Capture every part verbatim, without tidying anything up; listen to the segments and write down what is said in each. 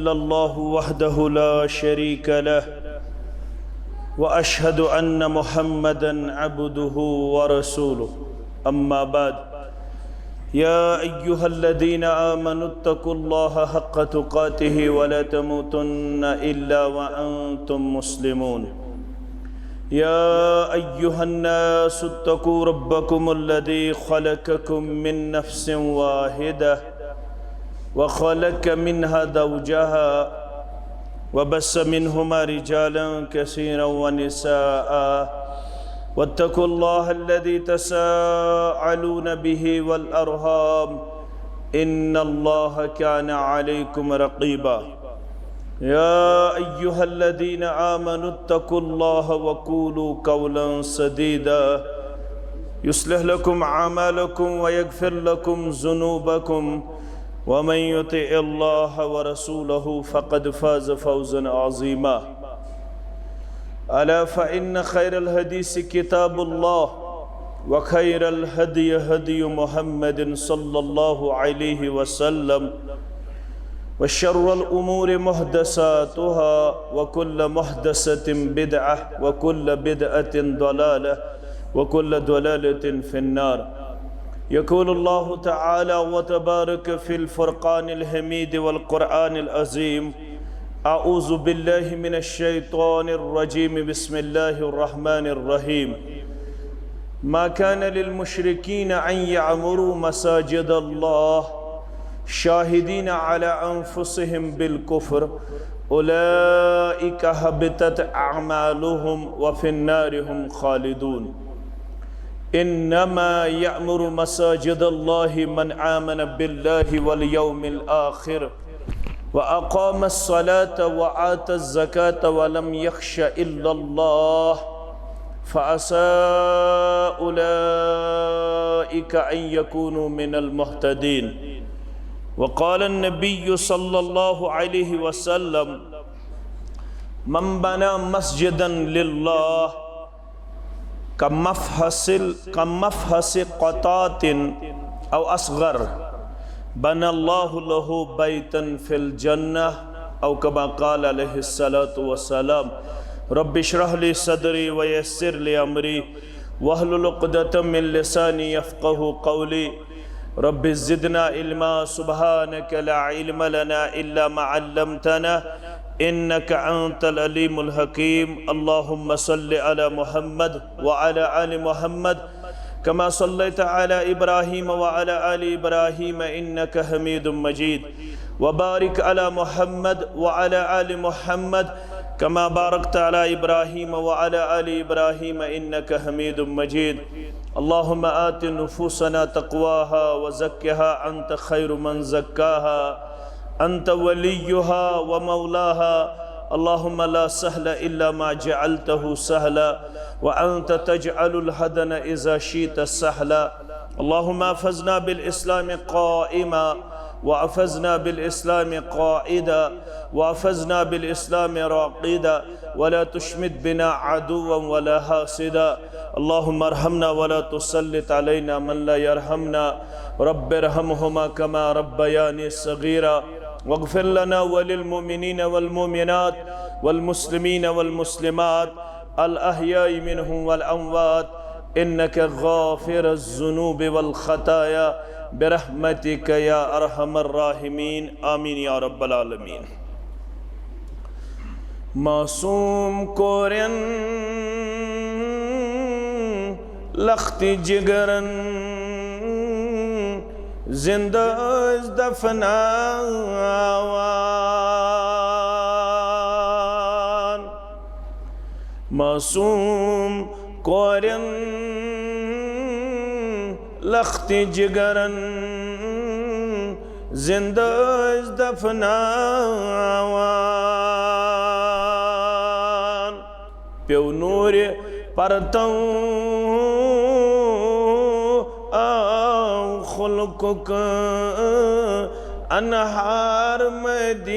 الله وحده لا شريك له، وأشهد أن محمدا عبده ورسوله. أما بعد، يا أيها الذين آمنوا اتقوا الله حق تقاته ولا تموتن إلا وأنتم مسلمون. يا أيها الناس اتقوا ربكم الذي خلقكم من نفس واحدة وخلق منها زوجها وبث منهما رجالا كثيرا ونساء واتقوا الله الذي تساءلون به والأرحام إن الله كان عليكم رقيبا. يا أيها الذين آمنوا اتقوا الله وقولوا قولا سديدا يصلح لكم أعمالكم ويغفر لكم ذنوبكم ومن يطع الله ورسوله فقد فاز فوزا عظيما. ألا فإن خير الحديث كتاب الله وخير الهدي هدي محمد صلى الله عليه وسلم وشر الأمور محدثاتها وكل محدثة بدعة وكل بدعة ضلالة وكل ضلالة في النار. يقول الله تعالى وتبارك في الفرقان الحميد والقرآن العظيم: أعوذ بالله من الشيطان الرجيم. بسم الله الرحمن الرحيم. ما كان للمشركين أن يعمروا مساجد الله شاهدين على أنفسهم بالكفر أولئك حبطت أعمالهم وفي النار هم خالدون. إنما يعمر مساجد الله من آمن بالله واليوم الآخر وأقام الصلاة وآتى الزكاة ولم يخش إلا الله فعسى أولئك أن يكونوا من المهتدين. وقال النبي صلى الله عليه وسلم: من بنى مسجدا لله كمفحص كمفحص قطاة أو أصغر بنى الله له بيتا في الجنة أو كما قال عليه الصلاة والسلام. رب اشرح لي صدري ويسر لي أمري واحلل عقدة من لساني يفقه قولي. رب زدنا علما. سبحانك لا علم لنا إلا ما علمتنا إنك أنت العليم الحكيم. اللهم صل على محمد وعلى آل محمد كما صليت على إبراهيم وعلى آل إبراهيم إنك حميد مجيد. وبارك على محمد وعلى آل محمد كما باركت على إبراهيم وعلى آل إبراهيم إنك حميد مجيد. اللهم آت نفوسنا تقواها وزكها أنت خير من زكاها أنت وليها ومولاها. اللهم لا سهل إلا ما جعلته سهلا وأنت تجعل الحزن إذا شئت سهلا. اللهم احفظنا بالإسلام قائما واحفظنا بالإسلام قائدا واحفظنا بالإسلام راقدا ولا تشمت بنا عدوا ولا حاسدا. اللهم ارحمنا ولا تسلط علينا من لا يرحمنا. رب ارحمهما كما ربياني صغيرا. واغفر لنا وللمؤمنين والمؤمنات والمسلمين والمسلمات الأحياء منهم والأموات إنك غافر الذنوب والخطايا برحمتك يا أرحم الراحمين. آمين يا رب العالمين. معصوم کورٮ۪ن لخت جگرن زندہ ٲسۍ دفناوان۔ معصوم کورٮ۪ن لخت جگرن زندہ ٲسۍ دفناوان۔ پیوٚو نوٗرِ پرتو آو خلقُک انہار مدیٖنس۔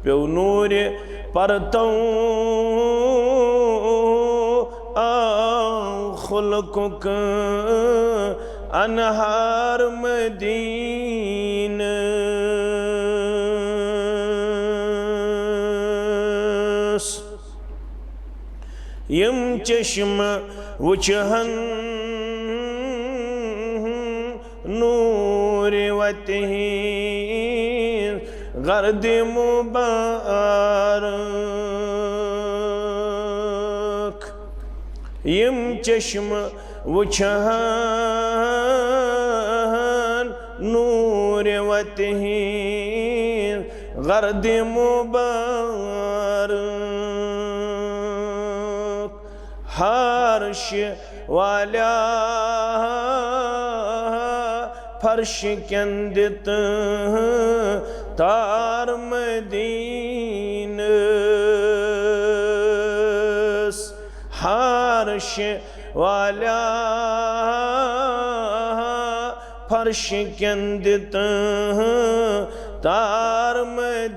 پیوٚو نوٗرِ پرتو آو خلقُک انہار مدینس۔ یم چشمہٕ وچھہن نور وتہِ ہٕنٛز غرد مبارک۔ یم چشمہٕ وچھہن نور وتہِ ہٕنٛز غرد مبارک۔ ہرش والیا فرش کٮ۪ن دِتہٕ تار مدینس۔ ہرش والیا فرش کٮ۪ن دِتہٕ تار مدینس۔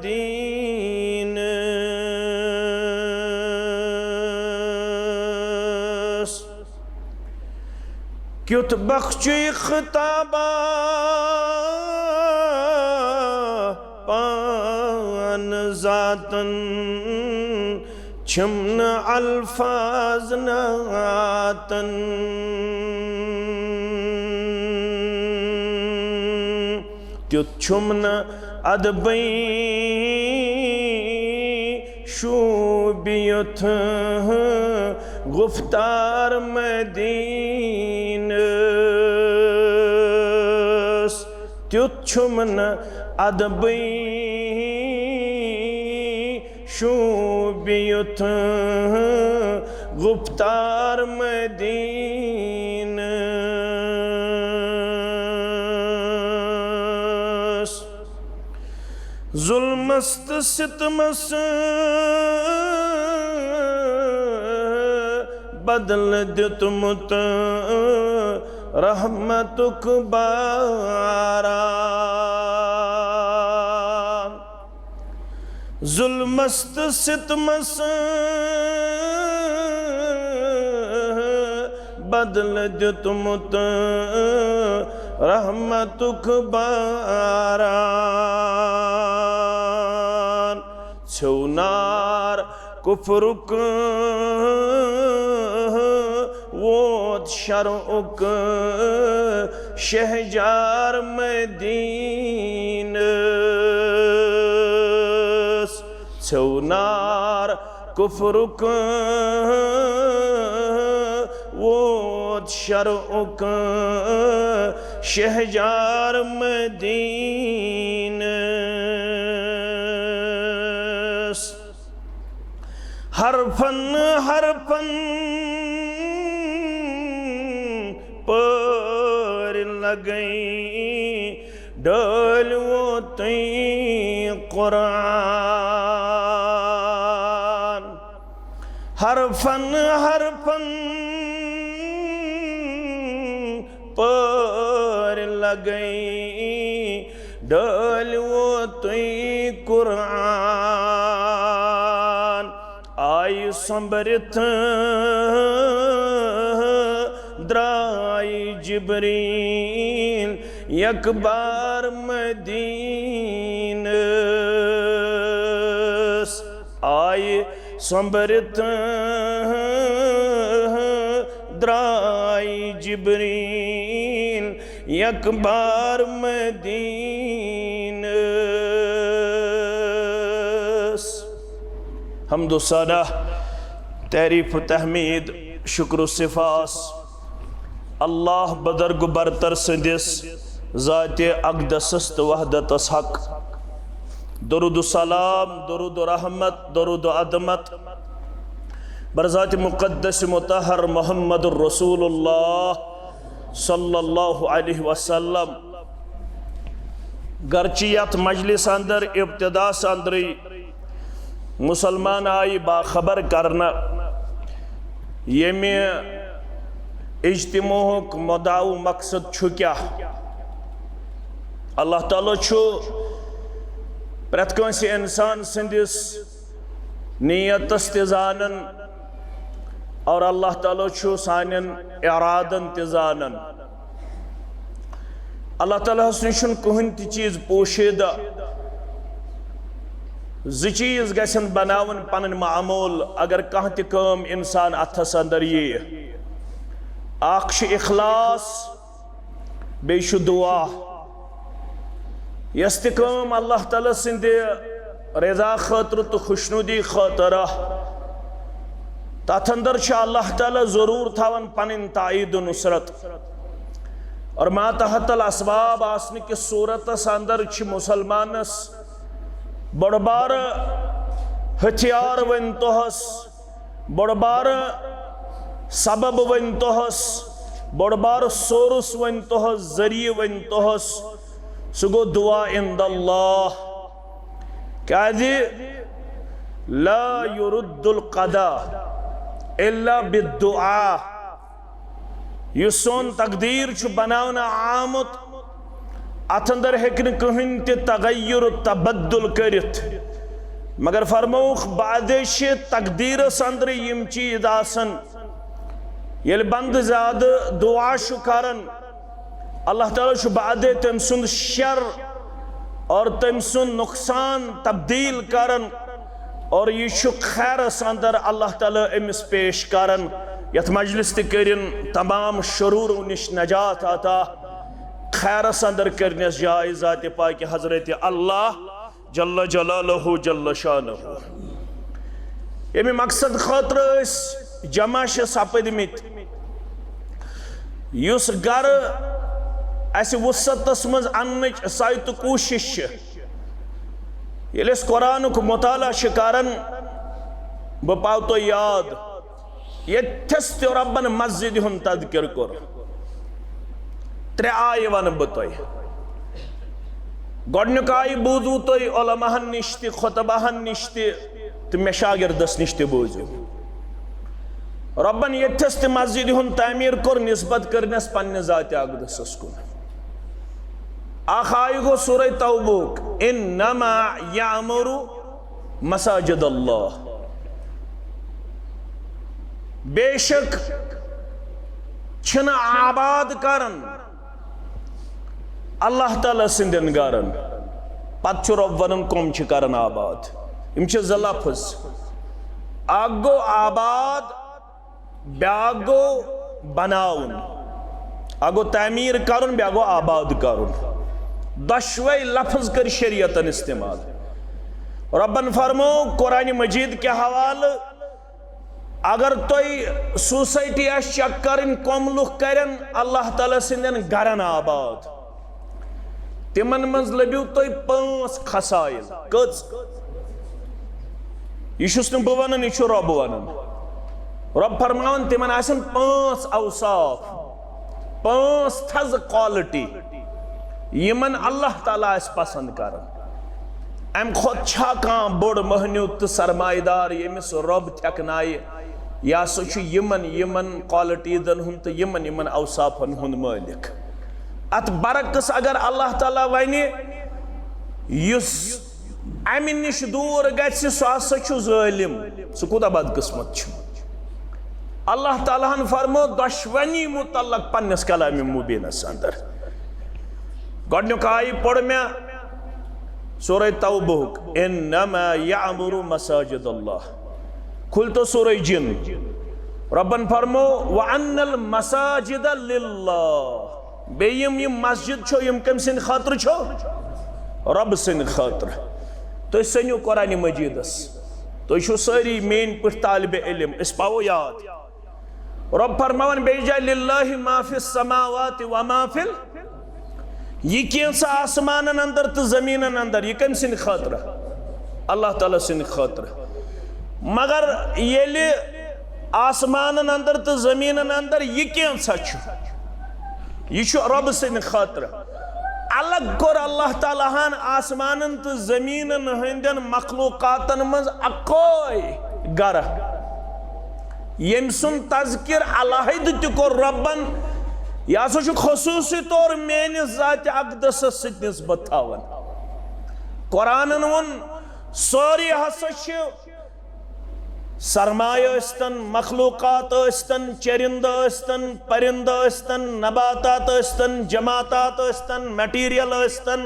کیُتھ بخچُے خطابہ پان ذاتن، چھِم نہٕ الفاظ ناتن۔ تیُتھ چھُم نہٕ ادبٕے شوٗبہِ یُتھ گفتار مدینس۔ تیُتھ چھُم نہٕ ادبٕے شوٗبہِ یُتھ گفتار مدینس۔ ظلمس تہٕ ستمس بدل دیُتمُت رحمتُک باران۔ ظلمس تہٕ ستمس بدل دیُتمُت رحمتُک باران۔ ژھیوٚو نار کفرُک ووت شرعُک شہجار مدینس۔ ژھیوٚو نار کفرُک ووت شرعُک شہجار مدینس۔ حرفن حرفن پٲرۍ لگے ڈٲلۍ وو تُہۍ قرآن۔ حرفن حرفن پٲرۍ لگے ڈٲلۍ وو تُہۍ قرآن۔ آیہِ سۄمبرِتھ درٛاے جبریل یکبار مدینس۔ آیہِ سۄمبرِتھ درٛاے جبریل یکبار مدینس۔ حمد و ثنا، تعریف و تحمید، شکر و سپاس اللہ بزرگ برتر سٕنٛدِس ذاتِ اقدسس تہٕ وحدتس حق۔ درود و سلام، درود و رحمت، درود و عظمت بر ذاتِ مقدس مطہر محمد رسول اللہ صلی اللہ علیہ وسلم۔ گرچہ یتھ مجلس اندر ابتداس اندرے مسلمان آیہِ باخبر کرنہٕ، ییٚمہِ اجتماعُک مدعا و مقصد چھُ کیٛاہ۔ اللہ تعالیٰ چھُ پرٛٮ۪تھ کٲنٛسہِ انسان سٕنٛدِس نیتس تہِ زانان اور اللہ تعالیٰ چھُ سانٮ۪ن ارادن تہِ زانان۔ اللہ تعالیٰ ہس نِش چھُنہٕ کٕہٕنۍ تہِ چیٖز پوشیدہ۔ زٕ چیٖز گژھن بناوٕنۍ پنٕنۍ معمول، اگر کانٛہہ تہِ کٲم انسان اتھس اندر ییہِ۔ اکھ چھُ اخلاص، بیٚیہِ چھُ دعا۔ یۄس تہِ کٲم اللہ تعالیٰ سٕنٛدِ رضا خٲطرٕ تہٕ خوشنودی خٲطرٕ، تتھ اندر چھُ اللہ تعالیٰ ضروٗر تھاوان پنٕنۍ تائید و نصرت۔ اور ماتحت الاسباب آسنہٕ کِس صورتس اندر چھِ مسلمانس بوٚڑ بارٕ ہتھیار ؤنۍ توہس، بوٚڑ بارٕ سبب ؤنۍ توہس، بوٚڑ بارٕ سورس ؤنۍ توہس، ذٔریعہٕ ؤنۍ توہس، سُہ گوٚو دعا عند اللہ۔ کیازِ؟ لا يرد القضاء الا بالدعاء۔ یُس سون تقدیر چھُ بناونہٕ آمُت، اتھ اندر ہیٚکہِ نہٕ کٕہٕنۍ تہِ تغیر و تبدل کٔرِتھ۔ مگر فرمووُکھ، بعضے چھِ تقدیرس اندرٕے یِم چیٖز آسان، ییٚلہِ بندٕ زیادٕ دعا چھُ کران، اللہ تعالیٰ چھُ بعضے تٔمۍ سُنٛد شر اور تٔمۍ سُنٛد نقصان تبدیل کران، اور یہِ چھُ خیرس اندر اللہ تعالیٰ أمِس پیش کران۔ یتھ مجلس تہِ کٔرِن تمام شرورو نِش نجات عطا، خیرس اندر کٔرنس جایہِ ذات پاک حضرت اللہ جل جلالہ جل شانہ۔ ییٚمہِ مقصد خٲطرٕ أسۍ جمع چھِ سپٕدمٕتۍ، یُس گرٕ اسہِ وسعتس منٛز اننٕچ سعی تہٕ کوٗشش چھِ، ییٚلہِ أسۍ قرآنُک مطالعہ چھِ کران، بہٕ پاو تۄہہِ یاد، ییٚتھس تہِ رۄبن مسجدِ ہُنٛد تذکر کوٚر، ترٛےٚ آیہِ ونہٕ بہٕ تۄہہِ۔ گۄڈٕنیُک آیہِ بوٗزوٕ تۄہہِ علماہن نِش تہِ، خطباہن نِش تہِ، تہٕ مےٚ شاگردس نِش تہِ بوٗزِو۔ رۄبن ییٚتھس تہِ مسجدِ ہُنٛد تعمیٖر کوٚر، نسبت کٔرنس پننہِ ذاتِ اقدسس کُن۔ اکھ آیہِ گوٚو سورہ توبہُک، انما یعمر مساجد اللہ۔ بے شک چھِنہٕ آباد کران اللہ تعالیٰ سٕنٛدٮ۪ن گرن۔ پتہٕ چھُ رۄب ونان، کۄم چھِ کران آباد؟ یِم چھِ زٕ لفظ۔ اکھ گوٚو آباد، بیٛاکھ گوٚو بناوُن۔ اکھ گوٚو تعمیٖر کرُن، بیٛاکھ گوٚو آباد کرُن۔ دۄشوے لفظ کٔرۍ شریعتن استعمال۔ رۄبن فرموو قرآنِ مجیٖد کہِ حوالہٕ، اگر تۄہہِ سوسائٹی آسہِ چیک کرٕنۍ، کۄم لُکھ کرن اللہ تعالیٰ سٕنٛدٮ۪ن گرن آباد، تِمن منٛز لٔبِو تُہۍ پانٛژھ خصائل۔ کٔژ؟ یہِ چھُس نہٕ بہٕ ونان، یہِ چھُ رۄب ونان۔ رۄب فرماوان، تِمن آسن پانٛژھ اوصاف، پانٛژھ تھزٕ کوالٹی، یِمن اللہ تعالیٰ آسہِ پسند کران۔ امہِ کھۄتہٕ چھا کانٛہہ بوٚڑ مہنیو تہٕ سرمایہ دار، ییٚمِس رۄب تھٮ۪کنایہِ؟ یہِ ہسا چھُ یِمن، یِمن کوالٹیٖزن ہُنٛد تہٕ یِمن، یِمن اوصافن ہُنٛد مٲلِک۔ اتھ برعکس اگر اللہ تعالیٰ ونہِ، یُس امہِ نِش دوٗر گژھِ، سُہ ہسا چھُ ظٲلِم۔ سُہ کوٗتاہ بدقسمت چھُ۔ اللہ تعالیٰ ہن فرمو دۄشونی متعلق پننِس کلامِ مبینس اندر۔ گۄڈنیُک آیہِ پوٚر مےٚ سورہ توبہُک، انما یعمر مساجد اللہ۔ کھُل تو سورہ جن۔ رۄبن فرمو، وان المساجد للہ۔ بیٚیہِ یِم، یِم مسجد چھو، یِم کٔمۍ سٕنٛدِ خٲطرٕ چھو؟ رۄب سٕنٛدِ خٲطرٕ۔ تُہۍ سٔنِو قرآنِ مجیٖدس۔ تُہۍ چھِو سٲری میٲنۍ پٲٹھۍ طالبِ علم، أسۍ پاوو یاد۔ رۄب فرماوان بیٚیہِ جایہِ، للہ ما فی السماوات و ما فی ال-، یہِ کینٛژھا آسمانن اندر تہٕ زٔمیٖنن اندر، یہِ کٔمۍ سٕنٛدِ خٲطرٕ؟ اللہ تعالیٰ سٕنٛدِ خٲطرٕ۔ مگر ییٚلہِ آسمانن اندر تہٕ زٔمیٖنن اندر یہِ کینٛژھا چھُ، یہِ چھُ رۄب سٕنٛدِ خٲطرٕ۔ الگ کوٚر اللہ تعالیٰ ہن آسمانن تہٕ زٔمیٖنن ہٕنٛدٮ۪ن مخلوقاتن منٛز اکوے گرٕ، ییٚمۍ سُنٛد تذکر علیحدٕ تہِ کوٚر رۄبن۔ یہِ ہسا چھُ خصوٗصی طور میٲنِس ذاتِ اقدسس سۭتۍ نسبت تھاوان۔ قرآنن ووٚن، سٲری ہسا چھِ سرمایہ ٲسۍتن، مخلوقات ٲسۍتن، چرندٕ ٲسۍتن، پرندٕ ٲسۍتن، نباتات ٲسۍتن، جماعتات ٲسۍتن، مٹیریل ٲسۍتن،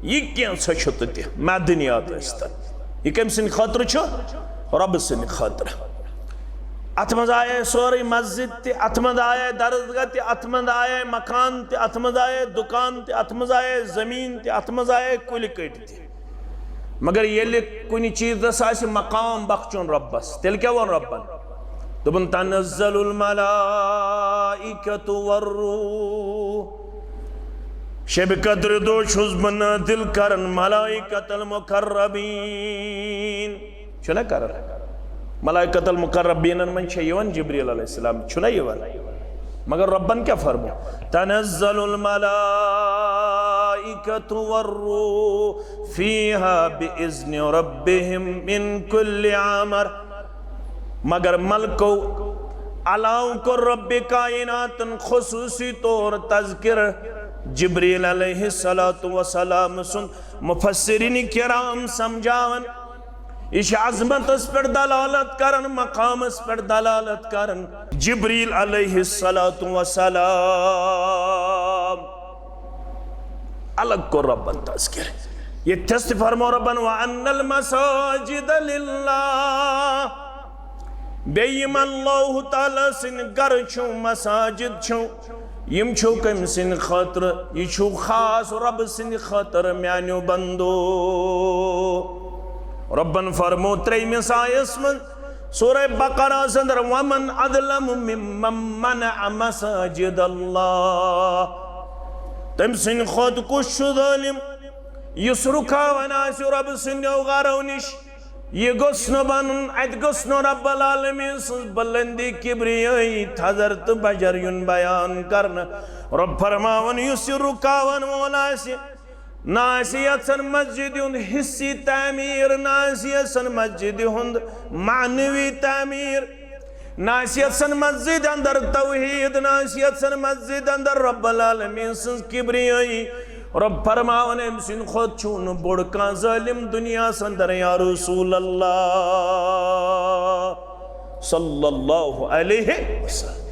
یہِ کینٛژھا چھُ تہٕ تہِ معدنیات ٲسۍتن، یہِ کٔمۍ سٕنٛدِ خٲطرٕ چھُ؟ رۄبہٕ سٕنٛدِ خٲطرٕ۔ اتھ منٛز آیے سورُے مسجد تہِ، اتھ منٛز آیے درسگاہ تہِ، اتھ منٛز آیے مکان تہِ، اتھ منٛز آیے دُکان تہِ، اتھ منٛز آیے زٔمیٖن تہِ، اتھ منٛز آیے کُلۍ کٔٹۍ تہِ۔ مگر ییٚلہِ کُنہِ چیٖزس آسہِ مقام بخچُن رۄبس، تیٚلہِ کیٛاہ ووٚن رۄبن؟ دوٚپُن، "تنزل الملائکۃ والروح۔" شبِ قدرِ دۄہ چھُس بہٕ نٲزِل کران ملائکۃ المقربین۔ چھُنہ کران؟ ملائکۃ المقربینن منٛز چھےٚ یِوان جبریل علیہ السلام، چھُنہ یِوان؟ مگر رۄبن کیٛاہ فرمو؟ "تنزل الملائکۃ والروح فیہا بإذن ربہم من کل امر۔" مگر ملکو علاوٕ کوٚر رۄبِ کائناتن خصوصی طور تذکر جبریل علیہ الصلوۃ والسلام سُنٛد۔ مفسرین کرام سمجھاوان، یہِ چھِ عظمتس پٮ۪ٹھ دلالت کران، مقامس پٮ۪ٹھ دلالت کران۔ جبریل علیہ الصلوۃ والسلام الگ کوٚر رۄبن تذکر۔ ییٚتہِ تھس تہِ فرمو رۄبن، "وَأَنَّ الْمَسَاجِدَ لِلَّهِ۔" بیٚیہِ یِم اللہ تعالیٰ سٕنٛدۍ گرٕ چھِو، مساجد چھِو، یِم چھِو کٔمۍ سٕنٛدِ خٲطرٕ؟ یہِ چھُو خاص رۄبہٕ سٕنٛدِ خٲطرٕ، میانیو بندو۔ رۄبن فرمو ترٛیٚیمِس آیس منٛز، سورہ بقرہ اندر، "وَمَنْ أَظْلَمُ مِمَّنْ مَنَعَ مَسَاجِدَ اللَّهِ۔" تٔمۍ سٕنٛدِ کھۄتہٕ کُس چھُ ظٲلِم، یُس رُکاوان آسہِ رۄبہٕ سٕنٛدیو گرو نِش؟ یہِ گوٚژھ نہٕ بنُن، اتہِ گوٚژھ نہٕ رب العالمین سٕنٛز بلندی، کبریٲیی، تھزر تہٕ بجر یُن بیان کرنہٕ۔ رب فرماوان، یُس یہِ رُکاون وول آسہِ، نہ آسہِ یژھان مسجد ہُنٛد حصی تعمیٖر، نہ آسہِ یژھان مسجد ہُنٛد معنوی تعمیٖر، نہ آسہِ یژھان مسجد اندر توحید، نہ آسہِ یژھان مسجد اندر رب العالمین سٕنٛز کبریٲیی۔ رب فرماوان، أمۍ سٕنٛدِ کھۄتہٕ چھُو نہٕ بوٚڑ کانٛہہ ظٲلِم دُنیاہس اندر، یا رسول اللہ صلی اللہ علیہ وسلم۔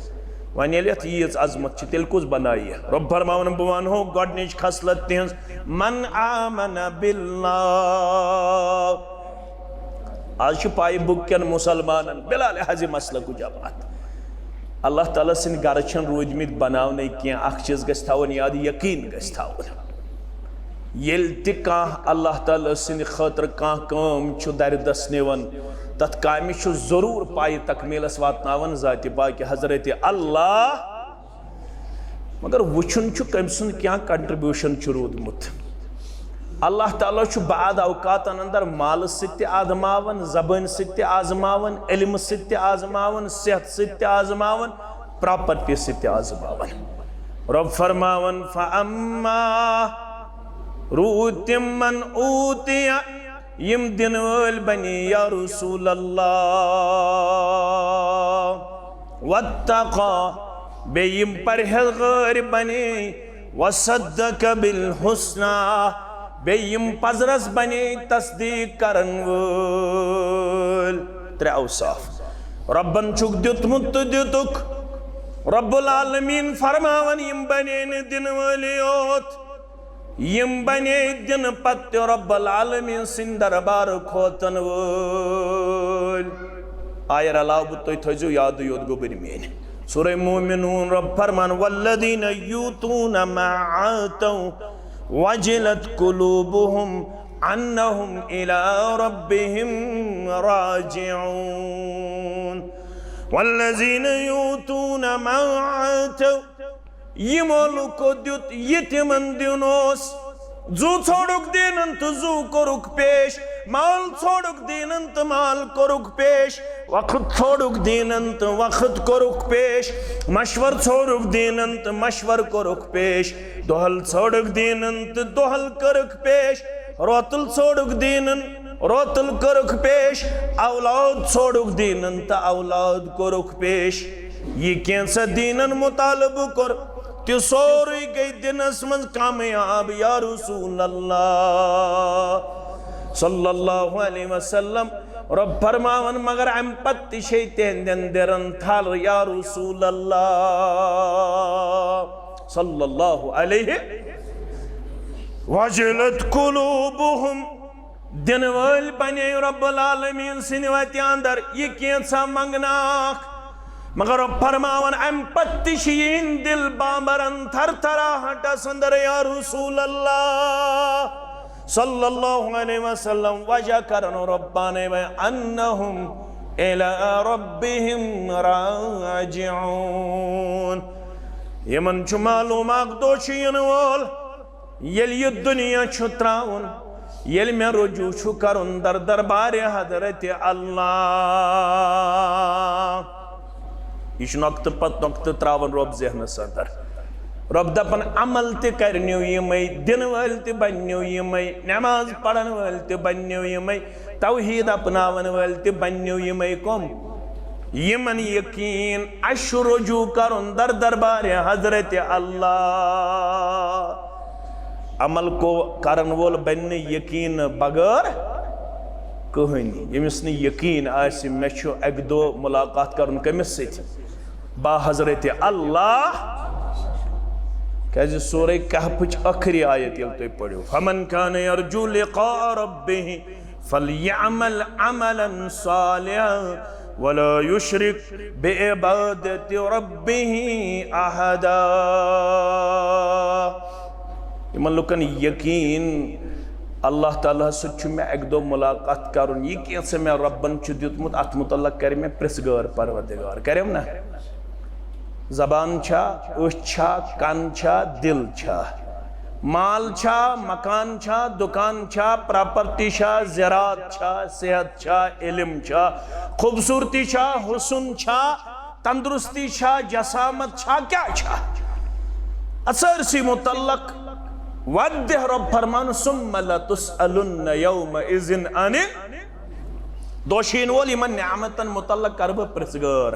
وۄنۍ ییٚلہِ یتھ ییٖژ عظمت چھِ، تیٚلہِ کُس بنایہِ؟ رب فرماوان، بہٕ ونہو گۄڈٕنِچ خصلت تِہنٛز، "من آمن باللہ۔" آز چھِ پاے بُک کٮ۪ن مُسلمانن بلا لحاظ مسلکُک جماعت۔ اللہ تعالیٰ سٕنٛدۍ گرٕ چھِنہٕ روٗدۍمٕتۍ بناونَے کینٛہہ۔ اکھ چیٖز گژھِ تھاوُن یاد، یقیٖن گژھِ تھاوُن۔ ییٚلہِ تہِ کانٛہہ اللہ تعالیٰ سٕنٛدِ خٲطرٕ کانٛہہ کٲم چھُ دَرِ دَس نِوان، تَتھ کامہِ چھُ ضروٗر پایہِ تکمیٖلَس واتناوان ذاتِ پاکہِ حضرت اللہ۔ مگر وٕچھُن چھُ کٔمۍ سُنٛد کیٛاہ contribution چھُ روٗدمُت۔ اللہ تعالیٰ چھُ بعض اوقاتن اندر مالہٕ سۭتۍ تہِ آزماوان، زبٲنۍ سۭتۍ تہِ آزماوان، علمہٕ سۭتۍ تہِ آزماوان، صحت سۭتۍ تہِ آزماوان، property سۭتۍ تہِ آزماوان۔ رب فرماوان، "فَأَمَّا"، روٗدۍ تِمن اوٗتِیَ، یِم دِنہٕ وٲلۍ بنے یا رسول اللہ، واتقا، بیٚیہِ یِم پرہیزگٲرۍ بنے، وصدق بالحسنی، بیٚیہِ یِم پزرس بنے تصدیق کرن وٲلۍ۔ ترٛےٚ اوصاف۔ رۄبن چھُکھ دیُتمُت تہٕ دِتُکھ۔ رب العالمین فرماوان، یِم بنے نہٕ دِنہٕ وٲلی یوت، یِم بنے دِنہٕ پتہٕ تہِ رب العالمین سٕنٛدِ دربارٕ کھوژن وٲلۍ۔ آیہِ رلاو بہٕ، تُہۍ تھٲیزیو یادٕے یوت، گوٚبٕرۍ میٲنۍ۔ سورہ مومنون، رب فرمان، "والذین یؤتون ما آتوا وجلت قلوبهم انهم الی ربهم راجعون۔ والذین یؤتون ما آتوا"، یِمو لُکو دیُت یہِ تِمن دیُن اوس۔ زُو ژھوڑُکھ دیٖنن تہٕ زُو کوٚرُکھ پیش، مال ژھوڑُکھ دیٖنن تہٕ مال کوٚرُکھ پیش، وقت ژھوڑُکھ دیٖنن تہٕ وقت کوٚرُکھ پیش، مشور ژھوڑُکھ دیٖنن تہٕ مشور کوٚرُکھ پیش، دۄہل ژھوڑُکھ دیٖنن تہٕ دۄہل کٔرٕکھ پیش، روتل ژھوڑُکھ دیٖنن، روتل کٔرٕکھ پیش، اولاد ژھوڑُکھ دیٖنن تہٕ اولاد کوٚرُکھ پیش۔ یہِ کینٛژھا دیٖنن مطالبہٕ کوٚر، تہِ سورُے گٔے دِنس منٛز کامیاب، یا رسول اللہ صلی اللہ علیہ وسلم۔ رۄب فرماوان، مگر امہِ پتہٕ تہِ چھے تِہنٛدٮ۪ن دِلن تھل، یا رسول اللہ صلی اللہ علیہ۔ وجلت قلوبہم، دِنہٕ وٲلۍ بنے رب العالمین سٕنٛدِ وتہِ اندر یہِ کینٛژھا منگناکھ۔ مگر رۄب فرماوان، امہِ پتہٕ تہِ چھِ یِہنٛدۍ دِل بامبرن تھر تھراہٹس اندر، یا رسول اللہ صلی اللہ علیہ وسلم۔ وجہ کرن رۄب پانے بیان، انہم الی ربہم راجعون۔ یِمن چھُ معلوم اکھ دۄہ چھُ یِنہٕ وول، ییٚلہِ یہِ دُنیا چھُ ترٛاوُن، ییٚلہِ مےٚ رجوع چھُ کرُن در دربارِ حضرت اللہ۔ یہِ چھُ نۄقطہٕ پتہٕ نۄقطہٕ ترٛاوان رۄب ذہنس اندر۔ رۄب دپان، عمل تہِ کرنیو یِمے، دِنہٕ وٲلۍ تہِ بننیو یِمے، نماز پرن وٲلۍ تہِ بننیو یِمے، توحید اپناون وٲلۍ تہِ بننیو یِمے۔ کم؟ یِمن یقین، اسہِ چھُ رجوع کرُن در دربارِ حضرت اللہ۔ عمل کو کرن وول بنہِ نہٕ یقین بغٲر کٕہٕنۍ۔ ییٚمِس نہٕ یقین آسہِ، مےٚ چھُ اکہِ دۄہ ملاقات کرُن کٔمِس سۭتۍ؟ با حضرت اللہ۔ کیازِ سورہ کہفٕچ ٲخری آیت ییٚلہِ تُہۍ پٔرِو، فمن کان یرجو لقاء ربہ فلیعمل عملا صالحا ولا یشرک بعبادت ربہ احدا۔ یِمن لُکن یقین، اللہ تعالیٰ ہس سۭتۍ چھُ مےٚ اکہِ دۄہ ملاقات کرُن، یہِ کینٛژھا مےٚ رۄبن چھُ دیُتمُت، اتھ متعلق کرِ مےٚ پرژھ گٲر پروردگار، کریم نا؟ زبان چھا، أچھ چھا، کن چھا، دل چھا، مال چھا، مکان چھا، دکان چھا، پراپرٹی چھا، زراعت چھا، صحت چھا، علم چھا، خوبصورتی چھا، حسن چھا، تندرستی چھا، جسامت چھا، کیا چھا؟ اَتھ سٲرسٕے متعلق وعدٕ دِتھ رۄب فرمان، ثم لتسألن یومئذ عن، دوشین وول یِمن نعمتن متعلق کرٕ بہٕ پرژھ گٲر۔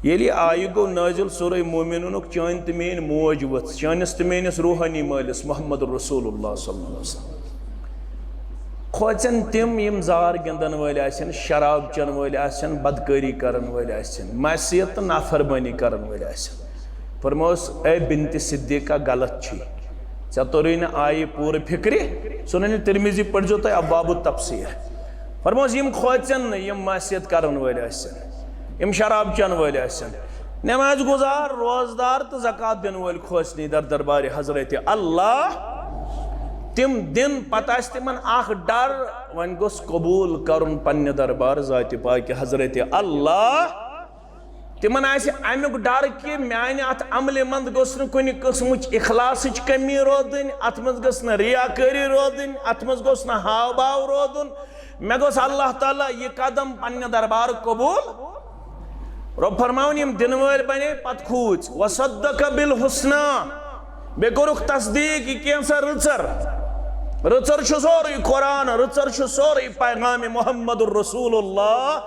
ییٚلہِ آیہِ گوٚو نٲزِل سورہ مومنونُک، چٲنۍ تہٕ میٲنۍ موج ؤژھ، چٲنِس تہٕ میٲنِس روحٲنی مٲلِس محمد رسول اللہ صلی اللہ علیہ وسلم۔ کھوژن تِم یِم زار گِنٛدن وٲلۍ آسن، شراب چٮ۪ن وٲلۍ آسن، بدکٲری کرن وٲلۍ آسن، معصیت تہٕ نافرمٲنی کرن وٲلۍ آسن۔ فرموس، اے بنت صدیقہ، غلط چھُے۔ ژےٚ توٚرُے نہٕ آیہِ پوٗرٕ فکرِ۔ سنن ترمذی پٔرزیو تُہۍ ابواب التفسیر۔ فرموس، یِم کھوژن نہٕ یِم معصیت کرن وٲلۍ آسن، یِم شراب چٮ۪ن وٲلۍ آسن، نماز گزار، روزدار تہٕ زکوٰۃ دِنہٕ وٲلۍ کھوژنی در دربارِ حضرت اللہ۔ تِم دِن، پتہٕ آسہِ تِمن اکھ ڈر، وۄنۍ گوٚژھ قبول کرُن پننہِ دربار ذاتِ پاکہِ حضرت اللہ۔ تِمن آسہِ امیُک ڈر کہِ میانہِ اتھ عملہِ منٛز گوٚژھ نہٕ کُنہِ قٕسمٕچ اخلاصٕچ کمی روزٕنۍ، اتھ منٛز گٔژھ نہٕ ریاکٲری روزٕنۍ، اتھ منٛز گوٚژھ نہٕ ہاو باو روزُن۔ مےٚ گوٚژھ اللہ تعالیٰ یہِ قدم پننہِ دربارُک قبول۔ رۄب فرماوُن، یِم دِنہٕ وٲلۍ بنے، پتہٕ کھوٗژ، وصدق بالحسنی، بیٚیہِ کوٚرُکھ تصدیٖق یہِ کینٛژھا رٕژر۔ رٕژر چھُ سورُے قرآن، رٕژر چھُ سورُے پیغام محمد رسول اللہ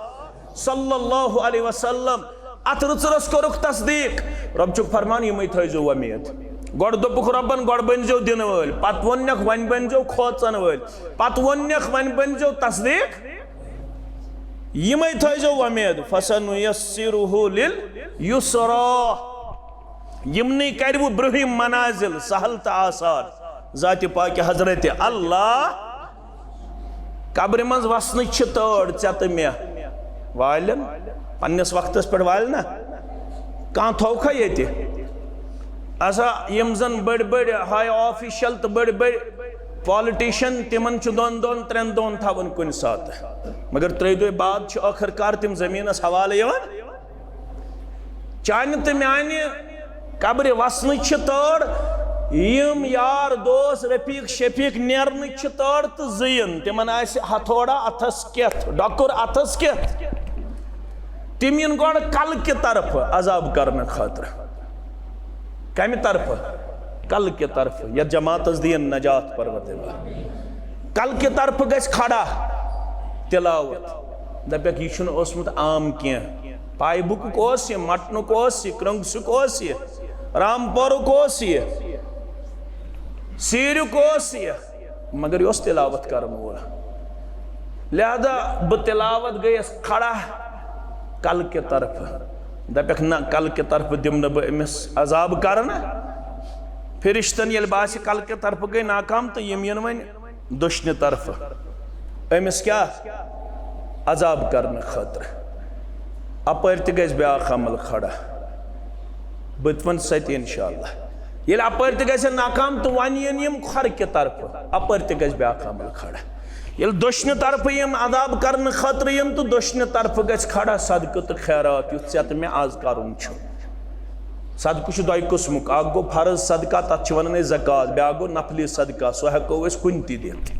صلی اللہ علیہ وسلم۔ اتھ رٕژرس کوٚرُکھ تصدیٖق۔ رۄب چھُکھ فرمان، یِمے تھٲیزیو وۄمید۔ گۄڈٕ دوٚپُکھ رۄبن، گۄڈٕ بٔنزیو دِنہٕ وٲلۍ، پتہٕ ووٚننکھ، وۄنۍ بٔنزیو کھوژن وٲلۍ، پتہٕ ووٚننکھ، وۄنۍ بٔنزیو تصدیٖق۔ یِمے تھٲیزیو وۄمید، فسنیسرہ للیسری۔ یِمنٕے کرِ وۄنۍ برٛونٛہِم منازل سہل تہٕ آسان۔ ذاتِ پاکہِ حضرت اللہ۔ قبرِ منٛز وسنٕچ چھِ تٲڑ ژےٚ تہٕ مےٚ۔ والٮ۪ن پننِس وقتس پٮ۪ٹھ والہِ نا؟ کانٛہہ تھوکھا ییٚتہِ؟ اسا یِم زن بٔڑۍ بٔڑۍ ہاے آفیشل تہٕ بٔڑۍ بٔڑۍ پالٹیشن، تِمن چھُ دۄن دۄن ترٛٮ۪ن دۄہن تھاوان کُنہِ ساتہٕ، مگر ترٛیٚیہِ دۄہہِ بعد چھِ ٲخٕر کار تِم زٔمیٖنس حوالہٕ یِوان۔ چانہِ تہٕ میانہِ قبرِ وسنٕچ چھِ تٲڑ، یِم یار دوس رفیق شفیق نیرنٕچ چھِ تٲڑ تہٕ زٕیِن، تِمن آسہِ ہتھوڑا اتھس کٮ۪تھ، ڈۄکُر اتھس کٮ۪تھ۔ تِم یِن گۄڈٕ کلکہِ طرفہٕ عذاب کرنہٕ خٲطرٕ۔ کمہِ طرفہٕ؟ کلکہِ طرفہٕ۔ یتھ جماعتس دِیِن نجات پروردگار۔ کلکہِ طرفہٕ گژھِ کھڑا تلاوت۔ دپکھ، یہِ چھُنہٕ اوسمُت عام کینٛہہ۔ پایہِ بُکُک اوس یہِ، مٹنُک اوس یہِ، کرنگسُک اوس یہِ، رامپورُک اوس یہِ، سیٖریُک اوس یہِ، مگر یہِ اوس تلاوت کرن وول۔ لہذا بہٕ تلاوت گٔیَس کھڑا کلہٕ کہِ طرفہٕ۔ دَپٮ۪کھ، نہ، کلہٕ کہِ طرفہٕ دِمہٕ نہٕ بہٕ أمِس عذاب کرنہٕ۔ فرشتن ییٚلہِ باسہِ کلہٕ کہِ طرفہٕ گٔے ناکام، تہٕ یِم یِن وۄنۍ دٔچھنہِ طرفہٕ أمِس کیٛاہ؟ عذاب کرنہٕ خٲطرٕ۔ اپٲرۍ تہِ گژھِ بیٛاکھ عمل کھڑا۔ بہٕ تہِ وَنہٕ سۄ تہِ انشاءاللہ۔ ییٚلہِ اپٲرۍ تہِ گژھِ ناکام، تہٕ وۄنۍ یِن یِم کھۄرٕ کہِ طرفہٕ، اپٲرۍ تہِ گژھِ بیٛاکھ عمل کھڑا۔ ییٚلہِ دٔچھنہِ طرفہٕ یِم عذاب کرنہٕ خٲطرٕ یِن، تہٕ دٔچھنہِ طرفہٕ گژھِ کھڑا صدقہٕ تہٕ خیرات، یُتھ ژےٚ تہٕ مےٚ آز کرُن چھُ۔ صدقہٕ چھُ دۄیہِ قٕسمُک، اکھ گوٚو فرض صدقہ، تتھ چھِ ونان أسۍ زکوٰۃ، بیٛاکھ گوٚو نفلی صدقہ، سُہ ہٮ۪کو أسۍ کُنہِ تہِ دِتھ۔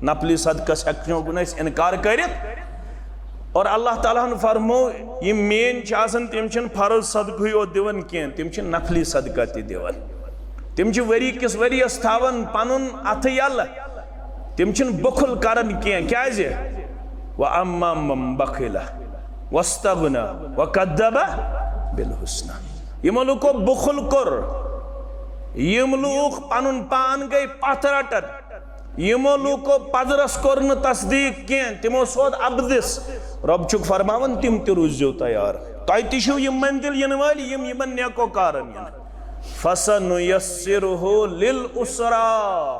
نفلی صدقس ہٮ۪کو نہٕ أسۍ انکار کٔرِتھ۔ اور اللہ تعالیٰ ہن فرمو، یِم میٲنۍ چھِ آسان، تِم چھِنہٕ فرض صدقہٕے یوت دِوان کینٛہہ، تِم چھِ نفلی صدقہ تہِ دِوان۔ تِم چھِ ؤری کِس ؤریَس تھاوان پنُن اَتھٕ یَلہٕ، تِم چھِنہٕ بُخل کران کینٛہہ۔ کیازِ؟ وَأَمَّا مَنْ بَخِلَ وَاسْتَغْنَى وَكَذَّبَ بِالْحُسْنَى۔ یِمو لُکو بُخل کوٚر، یِم لوٗکھ پنُن پان گٔے پتھ رٹن، یِمو لوٗکو پزرس کوٚر نہٕ تصدیٖق کینٛہہ، تِمو سوٗد اَبدِس۔ رۄب چھُکھ فرماوان، تِم تہِ روٗززیو تیار۔ تۄہہِ تہِ چھِو یِم منزل یِنہٕ وٲلۍ، یِم یِمن نیکو کارن یِن۔ فَسَنُيَسِّرُهُ لِلْعُسْرَى۔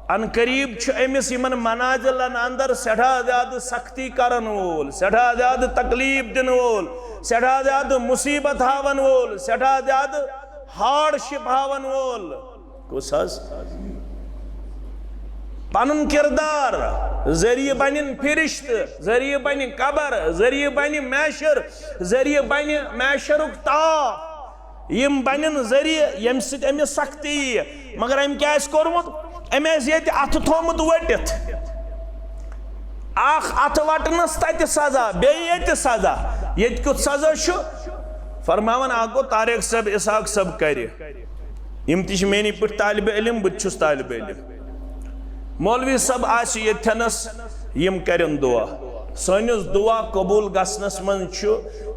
ان قریب چھُ أمِس یِمن منازلن اندر سٮ۪ٹھاہ زیادٕ سختی کرن وول، سٮ۪ٹھاہ زیادٕ تکلیف دِنہٕ وول، سٮ۪ٹھاہ زیادٕ مصیبت ہاون وول، سٮ۪ٹھاہ زیادٕ ہارڈشپ ہاون وول۔ کُس حظ؟ پنُن کردار، ذٔریعہٕ بنن فرشتہٕ، ذٔریعہٕ بنہِ قبر، ذٔریعہٕ بنہِ محشر، ذٔریعہٕ بنہِ محشرُک تاپھ۔ یِم بنن ذٔریعہٕ ییٚمہِ سۭتۍ أمِس سختی ییہِ۔ مگر أمۍ کیٛاہ آسہِ کوٚرمُت؟ أمۍ آسہِ ییٚتہِ اَتھٕ تھوٚومُت ؤٹِتھ۔ اکھ اَتھٕ وَٹنَس تَتہِ سزا، بیٚیہِ ییٚتہِ سزا۔ ییٚتہِ کیُتھ سزا چھُ؟ فرماوان، اکھ گوٚو طارق صٲب، اسحاق صٲب کرِ۔ یِم تہِ چھِ میٛٲنی پٲٹھۍ طالبہِ علم، بہٕ تہِ چھُس طالبہِ علم۔ مولوی صٲب آسہِ ییٚتھٮ۪نَس، یِم کَرن دُعا۔ سٲنِس دُعا قبوٗل گژھنَس منٛز چھُ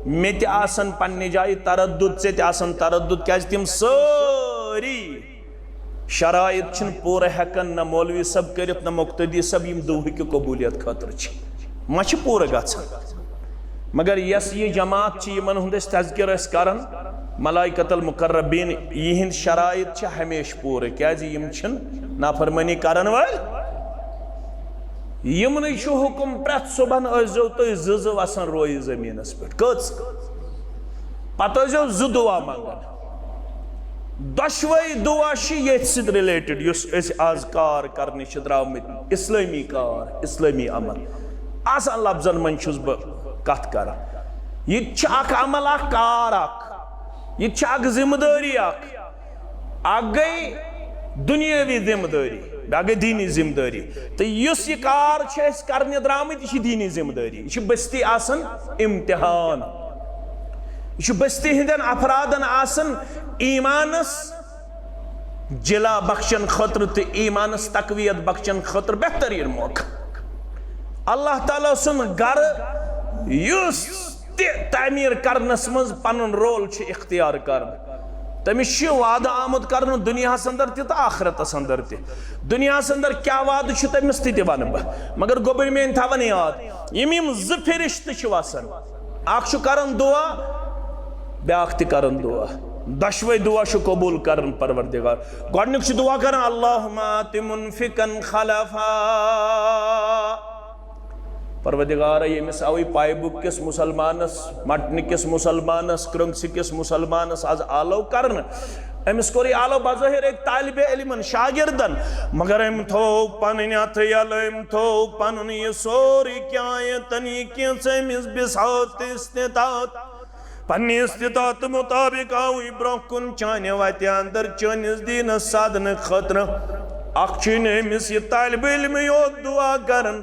مےٚ تہِ آسان پنٛنہِ جایہِ تردُد، ژےٚ تہِ آسان تردُد، کیٛازِ تِم سٲری شرائط چھِنہٕ پوٗرٕ ہٮ۪کان نہ مولوی صٲب کٔرِتھ، نہ مقتدی صٲب، یِم دُعہٕکہِ قبوٗلیت خٲطرٕ چھِ۔ ما چھِ پوٗرٕ گژھان؟ مگر یۄس یہِ جماعت چھِ، یِمن ہُنٛد أسۍ تذکرٕ ٲسۍ کران، ملائکۃ المقربین، یِہِنٛدۍ شرائط چھِ ہمیشہِ پوٗرٕ، کیازِ یِم چھِنہٕ نافرمٲنی کرن وٲلۍ۔ یِمنٕے چھُ حُکم، پرٛٮ۪تھ صُبحن ٲسۍزیو تُہۍ زٕ زٕ وسان رویہِ زٔمیٖنس پٮ۪ٹھ۔ کٔژ؟ پتہٕ ٲسۍزیو زٕ دُعا منٛگان۔ دۄشوے دُعا چھِ ییٚتھۍ سۭتۍ related، یُس أسۍ آز کار کرنہِ چھِ درٛامٕتۍ، اسلٲمی کار، اسلٲمی عمل۔ آسان لفظن منٛز چھُس بہٕ کتھ کران۔ یہِ تہِ چھُ اکھ عمل، اکھ کار اکھ، یہِ تہِ چھِ اکھ ذمہٕ دٲری اکھ۔ اکھ گٔے دُنیٲوی ذمہٕ دٲری، بیٛاکھ گٔے دیٖنی ذمہٕ دٲری۔ تہٕ یُس یہِ کار چھِ أسۍ کرنہِ درٛامٕتۍ، یہِ چھِ دیٖنی ذمہٕ دٲری، یہِ چھِ بستی آسان امتحان۔ یہِ چھُ بستی ہٕنٛدٮ۪ن افرادن آسان ایٖمانس جلا بخشن خٲطرٕ تہٕ ایٖمانس تقویت بخشن خٲطرٕ بہتریٖن موقع۔ اللہ تعالیٰ سُنٛد گرٕ یُس تہِ تعمیٖر کرنس منٛز پنُن رول چھُ اختیار کران، تٔمِس چھُ وعدٕ آمُت کرنہٕ دُنیاہس اندر تہِ تہٕ آخرتس اندر تہِ۔ دُنیاہس اندر کیٛاہ وعدٕ چھُ تٔمِس تہِ تہِ ونہٕ بہٕ، مگر گوٚبرۍ میٲنۍ تھاوان یاد، یِم یِم زٕ فرشتہٕ چھِ وسان، اکھ چھُ کران دُعا، بیٛاکھ تہِ کران دُعا۔ دۄشوے دُعا چھُ قبوٗل کران پروردگار۔ گۄڈٕنیُک چھُ دُعا کران، اللہم آت منفقا خلفا۔ پروردگارا، ییٚمِس آوٕے پایبُک کِس مُسلمانس، مٹنہٕ کِس مُسلمانس، کرٛنٛگسہِ کِس مُسلمانس از آلو کرنہٕ، أمِس کوٚر یہِ آلو بظٲہر أکۍ طالبِ علمن، شاگردن، مگر أمۍ تھوو پنٕنۍ اتھٕ یلہٕ، أمۍ تھوو پنُن یہِ سورُے کینٛہہ، یہِ تنہٕ یہِ کینٛژھ أمِس بِساط تہٕ استطاعت۔ پننہِ استطاعت مطابق آوٕے برونٛہہ کُن چانہِ وتہِ اندر چٲنِس دیٖنس سادنہٕ خٲطرٕ۔ اکھ چھُے نہٕ أمِس یہِ طالبِ علم یوت دُعا کران،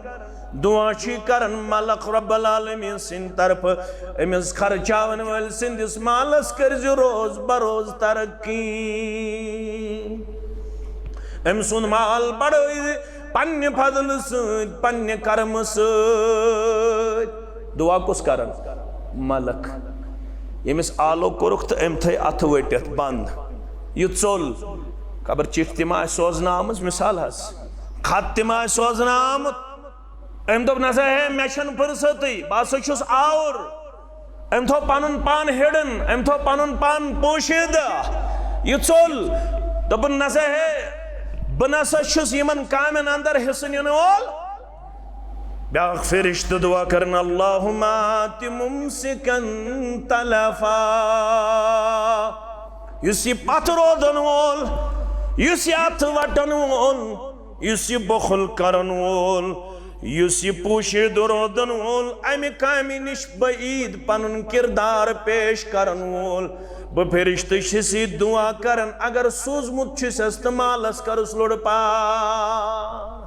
دُعا چھُے کران ملک رب العالمین سٕنٛدِ طرفہٕ، أمِس خرچاون وٲلۍ سٕنٛدِس مالس کٔرزِ روز بروز ترقی۔ أمۍ سُنٛد مال بڑٲوزِ پننہِ فضلہٕ سۭتۍ، پننہِ کرمہٕ سۭتۍ۔ دُعا کُس کران؟ ملک۔ ییٚمِس آلو کوٚرُکھ تہٕ أمۍ تھٲے اتھٕ ؤٹِتھ بنٛد۔ یہِ ژوٚل۔ خبر چِٹھۍ تہِ ما آسہِ سوزنہٕ آمٕژ، مثال حظ، خط تہِ ما آسہِ سوزنہٕ آمُت۔ أمۍ دوٚپ، "نسا ہے، مےٚ چھَنہٕ فرصتٕے، بہٕ ہسا چھُس آوُر۔" أمۍ تھوٚو پنُن پان ہِڈٕن، أمۍ تھوٚو پنُن پان پوشیدہ۔ یہِ ژوٚل۔ دوٚپُن، "نسا ہے، بہٕ نسا چھُس یِمن کامٮ۪ن اندر حصہٕ نِنہٕ وول۔" بیٛاکھ فرشتہٕ دعا کرن، "اللہم آت ممسکن تلفا۔" یُس یہِ پتھ رودن وول، یُس یہِ اتھٕ وٹن وول، یُس یہِ بخل کرن وول، یُس یہِ پوشیدٕ رودن وول، امہِ کامہِ نِش بعید پنُن کردار پیش کرن وول، بہٕ فرشتہٕ چھُس یہِ دعا کران، اگر سوٗزمُت چھُس، استعمالس کرُس لوٚڑ پار۔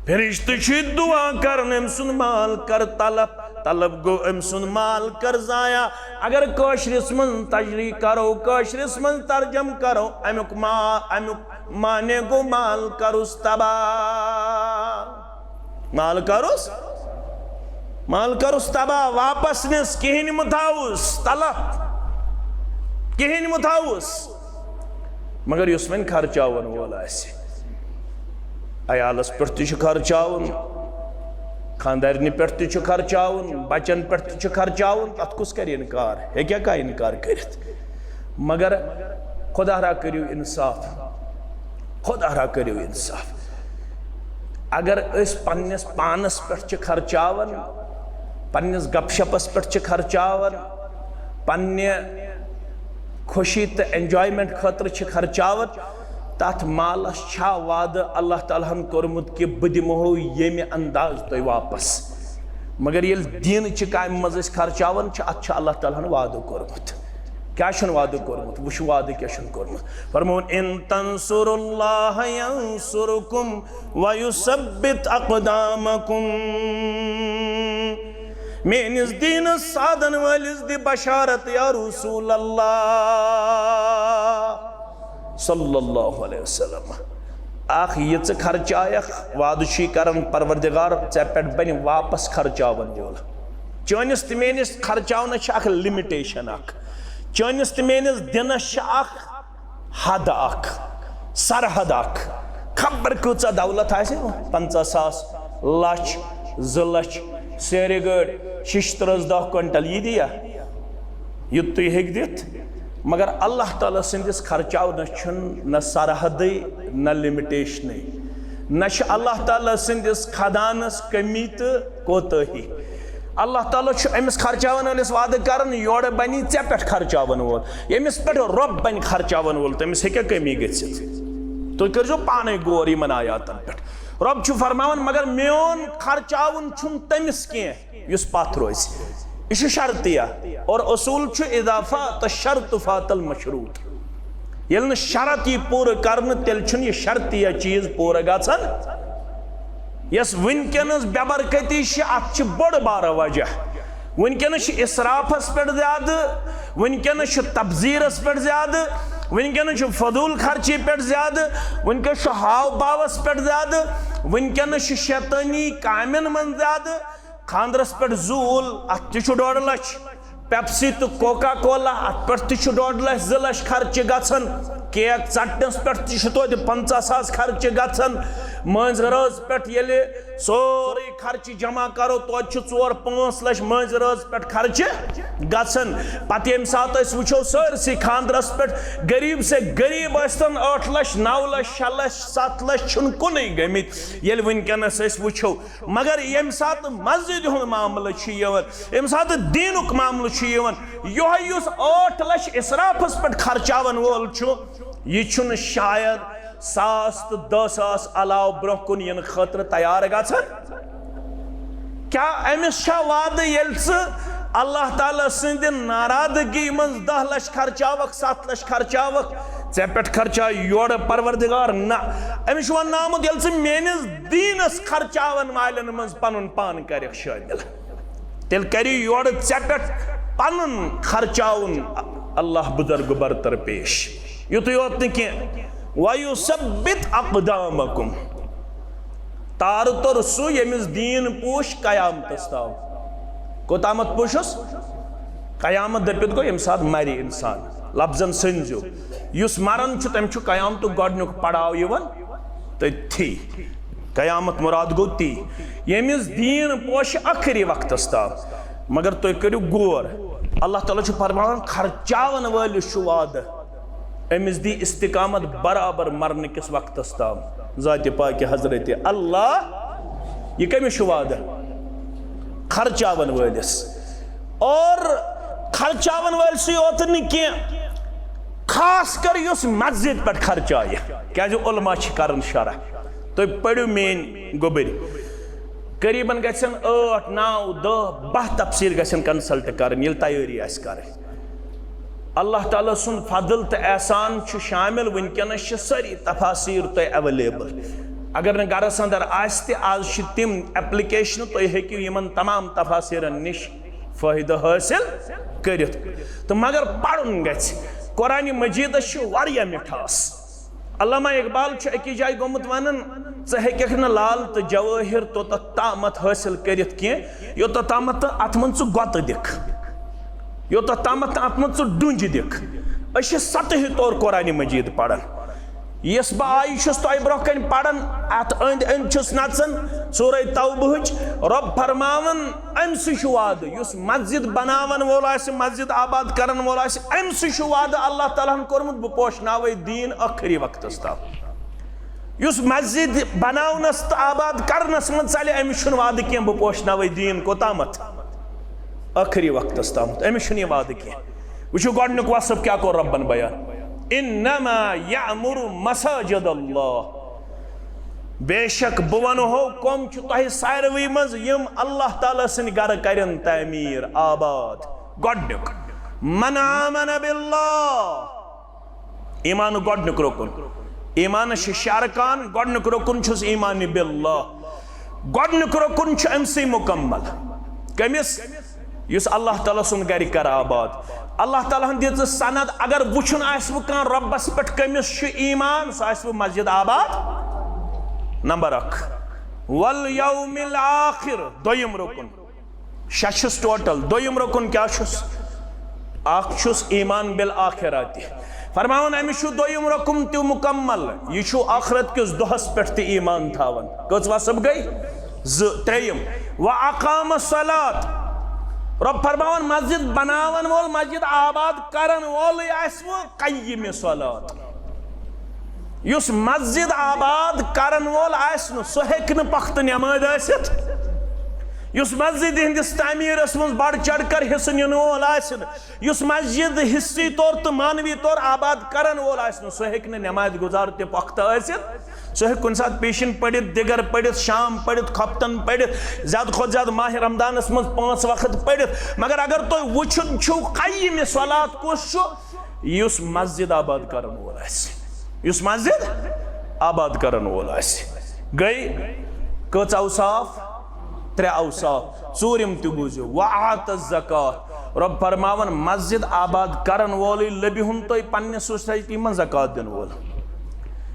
فرشتہٕ چھِ دعا کران، أمۍ سُنٛد مال کر تلف، تلف گوٚو أمۍ سُنٛد مال کر ضایع۔ اگر کٲشرِس منٛز تشریح کرو، کٲشرِس منٛز ترجم کرو، امیُک ما-، امیُک معنی گوٚو مال کرُس تباہ۔ مال کرُس، مال کرُس تباہ، واپس نِس، کِہیٖنۍ مہٕ تھاوُس تلف، کِہیٖنۍ مہٕ تھاوُس۔ مگر یُس وۄنۍ خرچاون وول آسہِ، عیالس پٮ۪ٹھ تہِ چھُ خرچاوُن، خاندارنہِ پٮ۪ٹھ تہِ چھُ خرچاوُن، بچن پٮ۪ٹھ تہِ چھُ خرچاوُن، تتھ کُس کرِ انکار؟ ہیٚکیٛاہ کانٛہہ انکار کٔرِتھ؟ مگر خدا را کٔرِو انصاف، خدا را کٔرِو انصاف۔ اگر أسۍ پننِس پانس پٮ۪ٹھ چھِ خرچاوان، پننِس گپ شپس پٮ۪ٹھ چھِ خرچاوان، پننہِ خوشی تہٕ enjoyment خٲطرٕ چھِ خرچاوان، تتھ مالس چھا وعدٕ اللہ تعالیٰ ہن کوٚرمُت کہِ بہٕ دِمہو ییٚمہِ انداز تۄہہِ واپس؟ مگر ییٚلہِ دیٖنہٕ چہِ کامہِ منٛز أسۍ خرچاوان چھِ، اتھ چھُ اللہ تعالیٰ ہن وعدٕ کوٚرمُت۔ کیٛاہ چھُن وعدٕ کوٚرمُت؟ وٕچھ وعدٕ کیٛاہ چھُن کوٚرمُت۔ فرمووُن، "ان تنصروا اللہ ینصرکم ویثبت اقدامکم۔" میٲنِس دیٖنس سادن وٲلِس دِ بشارت یا رسول اللہ صلی اللہ علیہ وسلم۔ اکھ یہِ ژٕ خرچایکھ، وعدٕ چھُے کران پروردگار، ژےٚ پٮ۪ٹھ بنہِ واپس خرچاون وول۔ چٲنِس تہٕ میٲنِس خرچاونس چھِ اکھ limitation اکھ، چٲنِس تہٕ میٲنِس دِنس چھِ اکھ حد اکھ، سرحد اکھ۔ خبر کۭژاہ دولت آسہِ، پنژاہ ساس، لچھ، زٕ لچھ، سیرِ گٲڑۍ، شیٚشتٕرٕس دَہ کوینٹل، یہِ دِیا؟ یہِ تُہۍ ہیٚکہِ دِتھ۔ مگر اللہ تعالیٰ سٕنٛدِس خرچاونس چھُنہٕ نہ سرحدٕے نہ لِمِٹیشنٕے، نہ چھُ اللہ تعالیٰ سٕنٛدِس خزانس کمی تہٕ کوتٲہی۔ اللہ تعالیٰ چھُ أمِس خرچاون وٲلِس وعدٕ کران، یورٕ بنی ژےٚ پٮ۪ٹھ خرچاون وول۔ ییٚمِس پٮ۪ٹھ رۄب بنہِ خرچاون وول، تٔمِس ہیٚکیٛاہ کمی گٔژھِتھ؟ تُہۍ کٔرۍزیو پانے غور یِمن آیاتن پٮ۪ٹھ۔ رۄب چھُ فرماوان، مگر میون خرچاوُن چھُنہٕ تٔمِس کینٛہہ یُس پتھ روزِ۔ یہِ چھُ شرطیہ، اور اصوٗل چھُ اذا فات الشرط فات المشروط۔ ییٚلہِ نہٕ شرط یی پوٗرٕ کرنہٕ، تیٚلہِ چھُنہٕ یہِ شرطیہ چیٖز پوٗرٕ گژھان۔ یۄس وٕنکیٚنَس بے برکتی چھِ، اَتھ چھِ بٔڑ بارٕ وجہ۔ وٕنکیٚنَس چھِ اِسرافَس پٮ۪ٹھ زیادٕ، وٕنکیٚنَس چھُ تبذیٖرَس پٮ۪ٹھ زیادٕ، وٕنکیٚنَس چھُ فضوٗل خرچی پٮ۪ٹھ زیادٕ، وٕنکیٚنَس چھُ ہاو باوَس پٮ۪ٹھ زیادٕ، وٕنکیٚنَس چھُ شیطٲنی کامٮ۪ن منٛز زیادٕ۔ خانٛدرَس پٮ۪ٹھ زوٗل، اَتھ تہِ چھُ ڈۄڈ لَچھ۔ پیپسی تہٕ کوکا کولا، اَتھ پٮ۪ٹھ تہِ چھُ ڈۄڈ لَچھ، زٕ لَچھ خرچہِ گژھان۔ کیک ژَٹنَس پٮ۪ٹھ تہِ چھُ توتہِ پنٛژاہ ساس خرچہِ گژھان۔ مٲنٛزِ رٲژ پٮ۪ٹھ ییٚلہِ سورُے خرچہِ جمع کَرو، توتہِ چھُ ژور پانٛژھ لَچھ مٲنٛزِ رٲژ پٮ۪ٹھ خرچہِ گژھان۔ پَتہٕ ییٚمہِ ساتہٕ أسۍ وٕچھو سٲرسٕے خانٛدرَس پٮ۪ٹھ، غریٖب سے غریٖب ٲسۍتَن، ٲٹھ لَچھ، نَو لَچھ، شےٚ لَچھ، سَتھ لَچھ چھِنہٕ کُنُے گٔمٕتۍ۔ ییٚلہِ وٕنکیٚنَس أسۍ وٕچھو، مگر ییٚمہِ ساتہٕ مسجدِ ہُنٛد معاملہٕ چھُ یِوان، ییٚمہِ ساتہٕ دیٖنُک معاملہٕ چھُ یِوان، یِہوٚے یُس ٲٹھ لَچھ اِسرافَس پٮ۪ٹھ خرچاوَن وول چھُ، یہِ چھُنہٕ شاید ساس تہٕ دَہ ساس علاوٕ برٛونٛہہ کُن یِنہٕ خٲطرٕ تیار گژھان۔ کیٛاہ أمِس چھا وعدٕ، ییٚلہِ ژٕ اللہ تعالیٰ سٕنٛدِ ناراضگی منٛز دَہ لَچھ خرچاوَکھ، سَتھ لَچھ خرچاوَکھ، ژےٚ پٮ۪ٹھ خرچاو یورٕ پروردگار؟ نہ، أمِس چھُ وَننہٕ آمُت، ییٚلہِ ژٕ میٛٲنِس دیٖنَس خرچاون والٮ۪ن منٛز پنُن پان کرکھ شٲمِل، تیٚلہِ کرِ یورٕ ژےٚ پٮ۪ٹھ پنُن خرچاوُن اللہ بزرگ برتر پیش۔ یُتُے یوت نہٕ کینٛہہ، وَیُثَبِّتْ أَقْدَامَكُمْ، تارٕ توٚر سُہ ییٚمِس دیٖن پوٗش قیامتس تام۔ کوٚتامَتھ پوٗشُس؟ قیامت دٔپِتھ گوٚو ییٚمہِ ساتہٕ مرِ انسان۔ لفظن سٔنزیو، یُس مران چھُ، تٔمِس چھُ قیامتُک گۄڈٕنیُک پڑاو یِوان تٔتھی۔ قیامت مراد گوٚو تی، ییٚمِس دیٖن پوشہِ ٲخری وقتس تام۔ مگر تُہۍ کٔرِو غور، اللہ تعالیٰ چھُ فرماوان، خرچاون وٲلِس چھُ وعدٕ، أمِس دی استقامت برابر مرنہٕ کِس وقتس تام۔ ذاتِ پاکہِ حضرت اللہ، یہِ کٔمِس چھُ وعدٕ؟ خرچاون وٲلِس۔ اور خرچاون وٲلۍ سٕے یوت نہٕ کینٛہہ، خاص کر یُس مسجد پٮ۪ٹھ خرچایہِ، کیازِ علماء چھِ کران شرح۔ تُہۍ پٔرِو میٲنۍ گوٚبٕرۍ، قریباً گژھن ٲٹھ، نو، دہ، باہ تفسیر گژھن consult کرٕنۍ، ییٚلہِ تیٲری آسہِ کرٕنۍ۔ اللہ تعالیٰ سُنٛد فضل تہٕ احسان چھُ شامل، وٕنکیٚنس چھِ سٲری تفاسیر تۄہہِ available۔ اگر نہٕ گرس اندر آسہِ تہِ، آز چھِ تِم application، تُہۍ ہیٚکِو یِمن تمام تفاسیرن نِش فٲیدٕ حٲصِل کٔرِتھ۔ تہٕ مگر پرُن گژھِ۔ قرآنِ مجیدس چھِ واریاہ مِٹھاس۔ علامہ اقبال چھُ أکِس جایہِ گوٚمُت ونان، ژٕ ہیٚککھ نہٕ لال تہٕ جوٲہر توٚتتھ تامتھ حٲصِل کٔرِتھ کینٛہہ، یوٚتتھ تامتھ اتھ منٛز ژٕ گۄتہٕ دِکھ، یوٚتتھ تامتھ اتھ منٛز ژٕ ڈُنجہِ دِکھ۔ أسۍ چھِ سطحی طور قرآنِ مجیٖد پران۔ یۄس بہٕ آیہِ چھُس تۄہہِ برونٛہہ کنہِ پران، اتھ أنٛدۍ أنٛدۍ چھُس نژان، سورہ توبہٕچ۔ رۄب فرماوان، أمۍ سٕے چھُ وعدٕ، یُس مسجد بناون وول آسہِ، مسجد آباد کرن وول آسہِ، أمۍ سٕے چھُ وعدٕ اللہ تعالیٰ ہن کوٚرمُت، بہٕ پوشناوے دیٖن ٲخری وقتس تام۔ یُس مسجد بناونس تہٕ آباد کرنس منٛز ژلہِ، أمِس چھُنہٕ وعدٕ کینٛہہ، بہٕ پوشناوے دیٖن کوٚتامتھ؟ ٲخری وقتس تامتھ، أمِس چھُنہٕ یہِ وعدٕ کینٛہہ۔ وٕچھِو گۄڈٕنیُک وصف کیٛاہ کوٚر رۄبن بیان، انما یعمر مساجد اللہ، بے شک بہٕ ونہو کم چھِ تۄہہِ ساروٕے منٛز یِم اللہ تعالیٰ سٕنٛدۍ گرٕ کرن تعمیٖر، آباد۔ گۄڈنیُک، من آمن باللہ، ایمانُک گۄڈنیُک رُکُن۔ ایمانس چھِ شےٚ ارکان، گۄڈنیُک رُکُن چھُس ایمان باللہ۔ گۄڈنیُک رُکُن چھُ أمۍ سٕے مُکمل۔ کٔمِس؟ یُس اللہ تعالیٰ سُنٛد گرِ کرِ آباد۔ اللہ تعالیٰ ہن دِژ سند، اگر وٕچھُن آسہِ وٕ کانٛہہ رۄبس پٮ۪ٹھ کٔمِس چھُ ایمان، سُہ آسہِ وٕ مسجد آباد۔ نمبر اکھ۔ والیوم الآخر، دوٚیِم رُکُن۔ شےٚ چھُس ٹوٹل۔ دوٚیِم رُکُن کیٛاہ چھُس؟ اکھ چھُس ایمان بالآخرہ تہِ۔ فرماوان، أمِس چھُ دوٚیِم رُکُن تہِ مُکمل۔ یہِ چھُ ٲخرت کِس دۄہس پٮ۪ٹھ تہِ ایمان تھاوان۔ کٔژ وصف گٔے؟ زٕ۔ ترٛیٚیِم، و اقام الصلاۃ۔ رۄب فرماوان، مسجد بناون وول، مسجد آباد کرن وولٕے آسہِ وٕ قیم صلات۔ یُس مسجد آباد کرن وول آسہِ نہٕ، سُہ ہیٚکہِ نہٕ پختہٕ نٮ۪مٲزۍ ٲسِتھ۔ یُس مسجد ہٕنٛدِس تعمیٖرس منٛز بڑ چڑھ کر حصہٕ نِنہٕ وول آسہِ نہٕ، یُس مسجد حصی طور تہٕ معنوی طور آباد کرن وول آسہِ نہٕ، سُہ ہیٚکہِ نہٕ نٮ۪مازِ گُزار تہِ پختہٕ ٲسِتھ۔ سُہ ہیٚکہِ کُنہِ ساتہٕ پیشن پٔرِتھ، دِگر پٔرِتھ، شام پٔرِتھ، خۄفتن پٔرِتھ، زیادٕ کھۄتہٕ زیادٕ ماہِ رمضانس منٛز پانٛژھ وقت پٔرِتھ۔ مگر اگر تُہۍ وٕچھُن چھِو، قیم صلات کُس چھُ؟ یُس مسجد آباد کرن وول آسہِ، یُس مسجد آباد کرن وول آسہِ۔ گٔے کٔژ اوصاف؟ ترٛےٚ اوصاف۔ ژوٗرِم تہِ بوٗزِو، وآت الزکات۔ رۄب فرماوان، مسجد آباد کرن وولٕے لٔبِہُن تُہۍ پننہِ سوسایٹی منٛز زکات دِنہٕ وول۔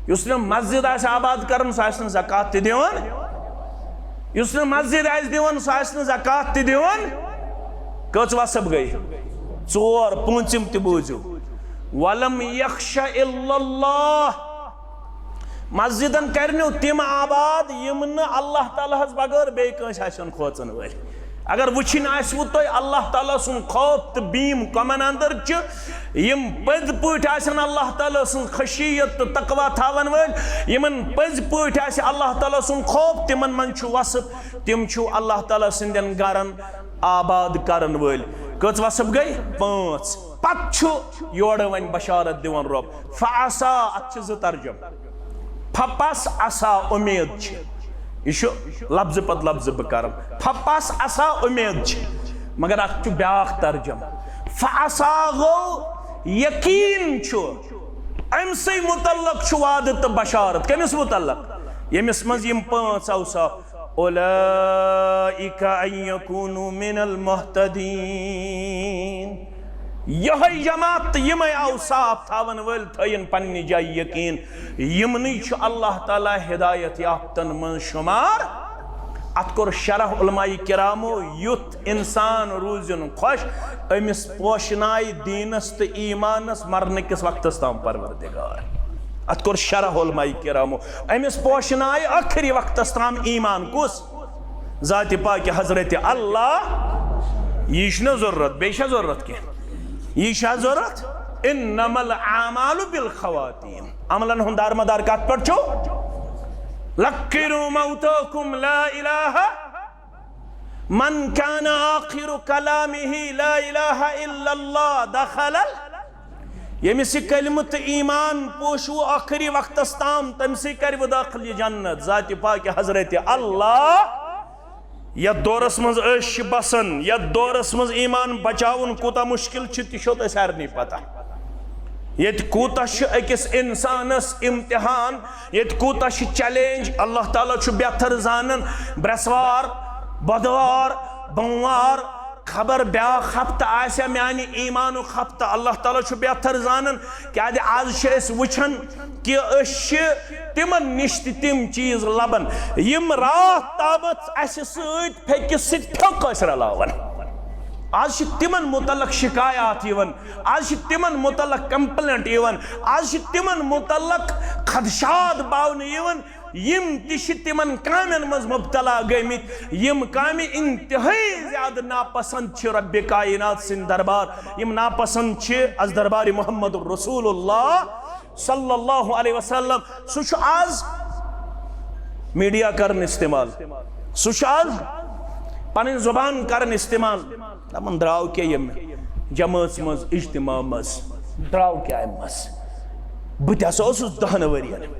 یُس نہٕ مسجد آسہِ آباد کران، سُہ آسہِ نہٕ زکات تہِ دِوان۔ یُس نہٕ مسجد آسہِ دِوان، سُہ آسہِ نہٕ زکات تہِ دِوان۔ کٔژ وصف گٔے؟ ژور۔ پوٗنٛژِم تہِ بوٗزِو، ولم یخش الا اللہ۔ مسجدن کرنو تِم آباد یِم نہٕ اللہ تعالیٰ ہس بغٲر بیٚیہِ کٲنٛسہِ آسن کھوژن وٲلۍ۔ اگر وٕچھِنۍ آسہِ وٕ تۄہہِ اللہ تعالیٰ سُنٛد خوف تہٕ بیٖم کۄمن اندر چھِ، یِم پٔزۍ پٲٹھۍ آسن اللہ تعالیٰ سٕنٛز خشیت تہٕ تقوی تھاون وٲلۍ، یِمن پٔزۍ پٲٹھۍ آسہِ اللہ تعالیٰ سُنٛد خوف، تِمن منٛز چھُ وصف، تِم چھُ اللہ تعالیٰ سٕنٛدٮ۪ن گرن آباد کرن وٲلۍ۔ کٔژ وصف گٔے؟ پانٛژھ۔ پتہٕ چھُ یورٕ وۄنۍ بشارت دِوان رۄب۔ فعسا، اتھ چھِ زٕ ترجمہٕ۔ فپس عسا، اُمید چھِ۔ یہِ چھُ لفظہٕ پتہٕ لفظہٕ بہٕ کران۔ فپس عسا، اُمید چھِ۔ مگر اتھ چھُ بیٛاکھ ترجمہٕ۔ فعسا گوٚو یقین چھُ۔ أمۍ سٕے متعلق چھُ وعدٕ تہٕ بشارت۔ کٔمِس متعلق؟ ییٚمِس منٛز یِم پانٛژھ اوصاف، اولئک ان یکونوا من المہتدین۔ یِہوٚے جماعت تہٕ یِمَے اوصاف تھاوَن وٲلۍ تھٲیِن پنٛنہِ جایہِ یقیٖن۔ یِمنٕے چھُ اللہ تعالیٰ ہدایت یافتَن منٛز شُمار۔ اَتھ کوٚر شرح علماء کرامو، یُتھ اِنسان روٗزِن خۄش، أمِس پوشنایہِ دیٖنَس تہٕ ایٖمانَس مرنہٕ کِس وقتَس تام پروردگار۔ اتھ کوٚر شرح علماء کرامو۔ أمِس پوشنایہِ ٲخری وقتس تام ایمان۔ کُس؟ ذاتِ پاکِ حضرت اللہ۔ یہِ چھُنہ ضروٗرت، بیٚیہِ چھا ضروٗرت کینٛہہ؟ یہِ چھا ضروٗرت؟ انما الاعمال بالخواتیم۔ عملن ہُنٛد دارمدار کتھ پٮ۪ٹھ چھُ؟ لقنوا موتاکم لا الہ من کان آخر کلامہ لا الہ الا اللہ دخل ال-، ییٚمِس یہِ کلمہٕ تہٕ ایمان پوشوٕ ٲخری وقتس تام، تٔمۍ سٕے کرِ وۄنۍ دٲخل یہِ جنت۔ ذاتِ پاکِ حضرت اللہ۔ یتھ دورس منٛز أسۍ چھِ بسان، یتھ دورس منٛز ایمان بچاوُن کوٗتاہ مشکل چھُ، تہِ چھو تۄہہِ سارنٕے پتہ۔ ییٚتہِ کوٗتاہ چھُ أکِس انسانس امتحان، ییٚتہِ کوٗتاہ چھُ چیلنج، اللہ تعالیٰ چھُ بہتر زانان۔ برٛٮ۪سوار، بۄدوار، بۄموار، خبر بیٛاکھ ہفتہٕ آسہِ میانہِ ایمانُک ہفتہٕ، اللہ تعالیٰ چھُ بہتر زانان۔ کیٛازِ آز چھِ أسۍ وٕچھان کہِ أسۍ چھِ تِمن نِش تہِ تِم چیٖز لبان، یِم راتھ تامَتھ اَسہِ سۭتۍ پھیٚکِس سۭتۍ پھیوٚک ٲسۍ رلاوان۔ آز چھِ تِمن متعلق شکایات یِوان، آز چھِ تِمن متعلق کمپلینٹ یِوان، آز چھِ تِمن متعلق خدشات باونہٕ یِوان، یِم تہِ چھِ تِمن کامٮ۪ن منٛز مبتلا گٔمٕتۍ، یِم کامہِ انتہٲئی زیادٕ ناپسند چھِ رب کائنات سٕنٛدۍ دربار، یِم ناپسند چھِ از دربار محمد رسول اللہ صلی اللہ علیہ وسلم۔ سُہ چھُ آز میڈیا کران استعمال، سُہ چھُ آز پنٕنۍ زبان کران استعمال۔ دپان، درٛاو کیٛاہ ییٚمہِ جمٲژ منٛز، اجتماع منٛز، درٛاو کیٛاہ اَمہِ منٛز؟ بہٕ تہِ ہسا اوسُس دہن ؤرین،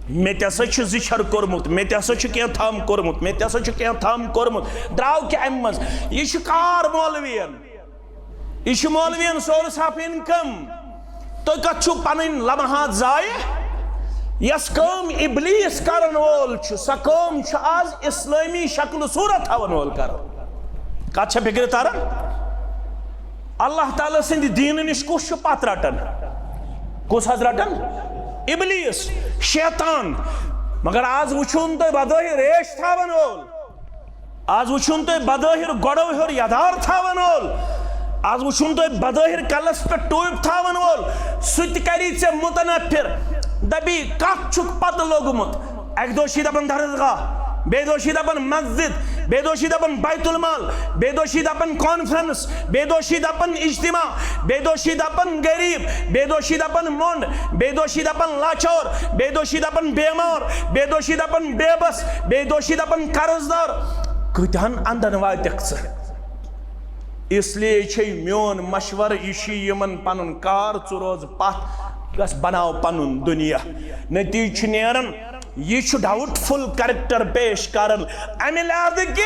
مےٚ تہِ ہسا چھُ زِچھر کوٚرمُت، مےٚ تہِ ہسا چھُ کینٛہہ تام کوٚرمُت، مےٚ تہِ ہسا چھُ کینٛہہ تام کوٚرمُت، درٛاو کیٛاہ اَمہِ منٛز؟ یہِ چھُ کار مولوین۔ یہِ چھُ مولوین source of income۔ تُہۍ کتھ چھِو پنٕنۍ لمحات ضایع؟ یۄس کٲم ابلیس کرن وول چھُ، سۄ کٲم چھُ آز اسلٲمی شکل و صورت تھاون وول کران۔ کتھ چھےٚ فکرِ تران؟ اللہ تعالیٰ سٕنٛدِ دیٖنہٕ نِش کُس چھُ پتھ رٹان؟ کُس حظ رٹان؟ ابلیس، شیطان۔ مگر آز وٕچھُن تُہۍ بدٲہِر ریش تھاون وول۔ آز وٕچھُن تُہۍ بظٲہِر گۄڈو ہیوٚر یَدار تھاوَن وول، آز وٕچھُن تُہۍ بظٲہِر کَلَس پٮ۪ٹھ ٹوٗپۍ تھاوَن وول، سُہ تہِ کَری ژےٚ مُتنفِر۔ دَپی، کَتھ چھُکھ پَتہٕ لوٚگمُت؟ اَکہِ دۄہ چھی دَپان درسگاہ، بیٚیہِ دۄہ چھی دَپان مسجد، بیٚیہِ دۄہ چھی دَپان بیت المال، بیٚیہِ دۄہ چھی دَپان conference، بیٚیہِ دۄہ چھی دَپان اجتماع، بیٚیہِ دۄہ چھی دَپان غریٖب، بیٚیہِ دۄہ چھی دَپان مۄنٛڈ، بیٚیہِ دۄہ چھی دَپان لاچار، بیٚیہِ دۄہ چھی دَپان بیمار، بیٚیہِ دۄہ چھی دَپان بے بس، بیٚیہِ دۄہ چھی دَپان قرض دار۔ کۭتیاہن اندن واتکھ ژٕ؟ اس لیے چھے میون مشورٕ، یہِ چھُ یِمن پنُن کار، ژٕ روز پتھ، گژھ بناو پنُن دُنیا۔ نتیجہٕ چھُ نیران، یہِ چھُ doubtful character پیش کران، امہِ لحاظہٕ کہِ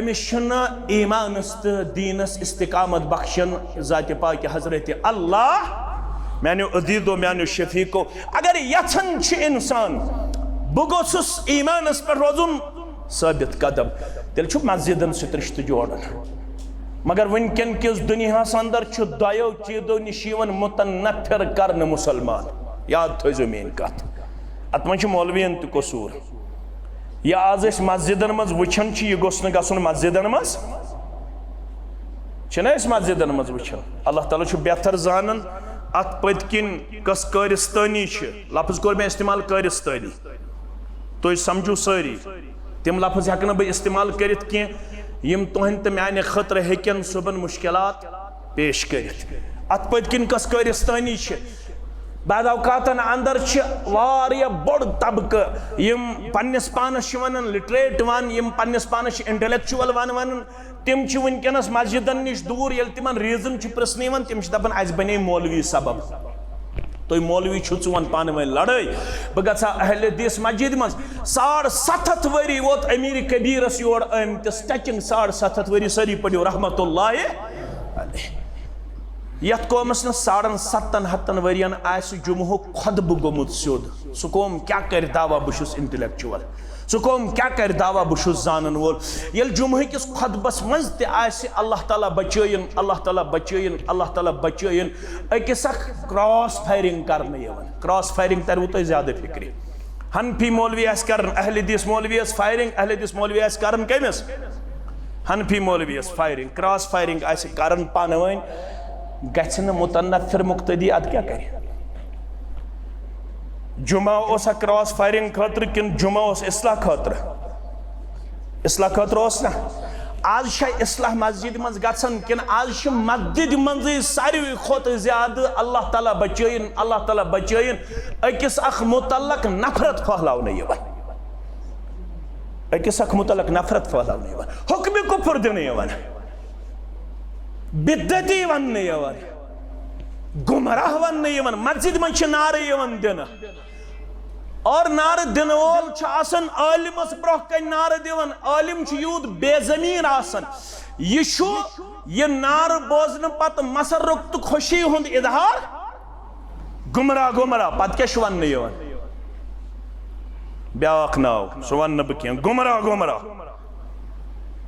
أمِس چھُنہٕ ایمانس تہٕ دیٖنس استقامت بخشان۔ ذاتِ پاکِ حضرت اللہ، میانیو عزیزو، میانیو شفیقو، اگر یژھان چھُ انسان بہٕ گوٚژھُس ایمانس پٮ۪ٹھ روزُن ثٲبت قدم، تیٚلہِ چھُ مسجدن سۭتۍ رشتہٕ جوڑُن۔ مگر وٕنکٮ۪ن کِس دُنیاہس اندر چھُ دۄیو چیٖزو نِش یِوان متنفر کرنہٕ مسلمان۔ یاد تھٲیزیو میٲنۍ کتھ، اتھ منٛز چھُ مولوین تہِ قصوٗر۔ یہِ آز أسۍ مسجدن منٛز وٕچھان چھِ، یہِ گوٚژھ نہٕ گژھُن مسجدن منٛز۔ چھِنہ أسۍ مسجدن منٛز وٕچھان؟ اللہ تعالیٰ چھُ بہتر زانان اتھ پٔتۍ کِنۍ کۄس قٲرِستٲنی چھِ۔ لفظ کوٚر مےٚ استعمال قٲرِستٲنی۔ تُہۍ سمجھِو سٲری، تِم لفظ ہٮ۪کہٕ نہٕ بہٕ استعمال کٔرِتھ کینٛہہ، یِم تُہنٛدِ تہٕ میانہِ خٲطرٕ ہیٚکن صُبحن مشکلات پیش کٔرِتھ۔ اتھ پٔتۍ کِنۍ کۄس قٲرِستٲنی چھِ؟ بعض اوقاتن اندر چھِ واریاہ بوٚڑ طبقہٕ، یِم پننِس پانس چھِ ونان literate one، یِم پننِس پانس چھِ intellectual one ونان، تِم چھِ وٕنکیٚنس مسجدن نِش دوٗر۔ ییٚلہِ تِمن reason چھُ پرژھنہٕ یِوان، تِم چھِ دپان، اسہِ بنے مولوی سبب۔ تُہۍ مولوی چھِو، ژٕ وَن پانہٕ ؤنۍ لڑٲے۔ بہٕ گژھٕ ہا اہل حدیث مسجد منٛز۔ ساڑ ستھ ہتھ ؤری ووت امیر کبیرس یور آمتِس، touching ساڑ ستھ ہتھ ؤری، سٲری پٔرِو رحمت اللہ علیہ۔ یتھ قومس نہٕ ساڑن ستن ہتن ؤرین آسہِ جمعہُک خطبہٕ گوٚمُت سیوٚد، سُہ قوم کیٛاہ کرِ دعویٰ بہٕ چھُس intellectual؟ سُہ قوم کیٛاہ کرِ دعویٰ بہٕ چھُس زانن وول؟ ییٚلہِ جمعہ کِس خطبس منٛز تہِ آسہِ اللہ تعالیٰ بچٲیِن، اللہ تعالیٰ بچٲیِن، اللہ تعالیٰ بچٲیِن، أکِس اکھ cross firing کرنہٕ یِوان۔ Cross firing ترِوٕ تۄہہِ زیادٕ فکرِ۔ حنفی مولوی آسہِ کران، اہل حدیث مولوی آسہِ firing، اہل حدیث مولوی آسہِ کران کٔمِس؟ حنفی مولوی یس firing، cross firing آسہِ کران پانہٕ ؤنۍ، گژھِ نہٕ متنفر مقتدی، ادٕ کیٛاہ کرِ؟ جمعہ اوسا کراس فائرنگ خٲطرٕ کِنہٕ جمعہ اوس اصلاح خٲطرٕ؟ اصلاح خٲطرٕ اوس نا؟ آز چھا اصلاح مسجد منٛز گژھان کِنہٕ آز چھِ مسجد منٛزٕے ساروی کھۄتہٕ زیادٕ اللہ تعالیٰ بچٲیِن، اللہ تعالیٰ بچٲیِن، أکِس اکھ متعلق نفرت پھٔہلاونہٕ یِوان؟ أکِس اکھ متعلق نفرت پھٔہلاونہٕ یِوان، حکمِ کفر دِنہٕ یِوان، بدعتی وننہٕ یِوان، گمراہ وننہٕ یِوان، مسجد منٛز چھِ نعرٕ یِوان دِنہٕ۔ اور نعرٕ دِنہٕ وول چھُ آسان عٲلمس برونٛہہ کنہِ نعرٕ دِوان۔ عٲلم چھُ یوٗت بے ضمیٖر آسان، یہِ چھُ یہِ نعرٕ بوزنہٕ پتہٕ مسرت تہٕ خوشی ہُنٛد اظہار، گمراہ گمراہ۔ پتہٕ کیٛاہ چھُ وننہٕ یِوان؟ بیٛاکھ ناو، سُہ ونہٕ نہٕ بہٕ کینٛہہ، گمراہ گمراہ۔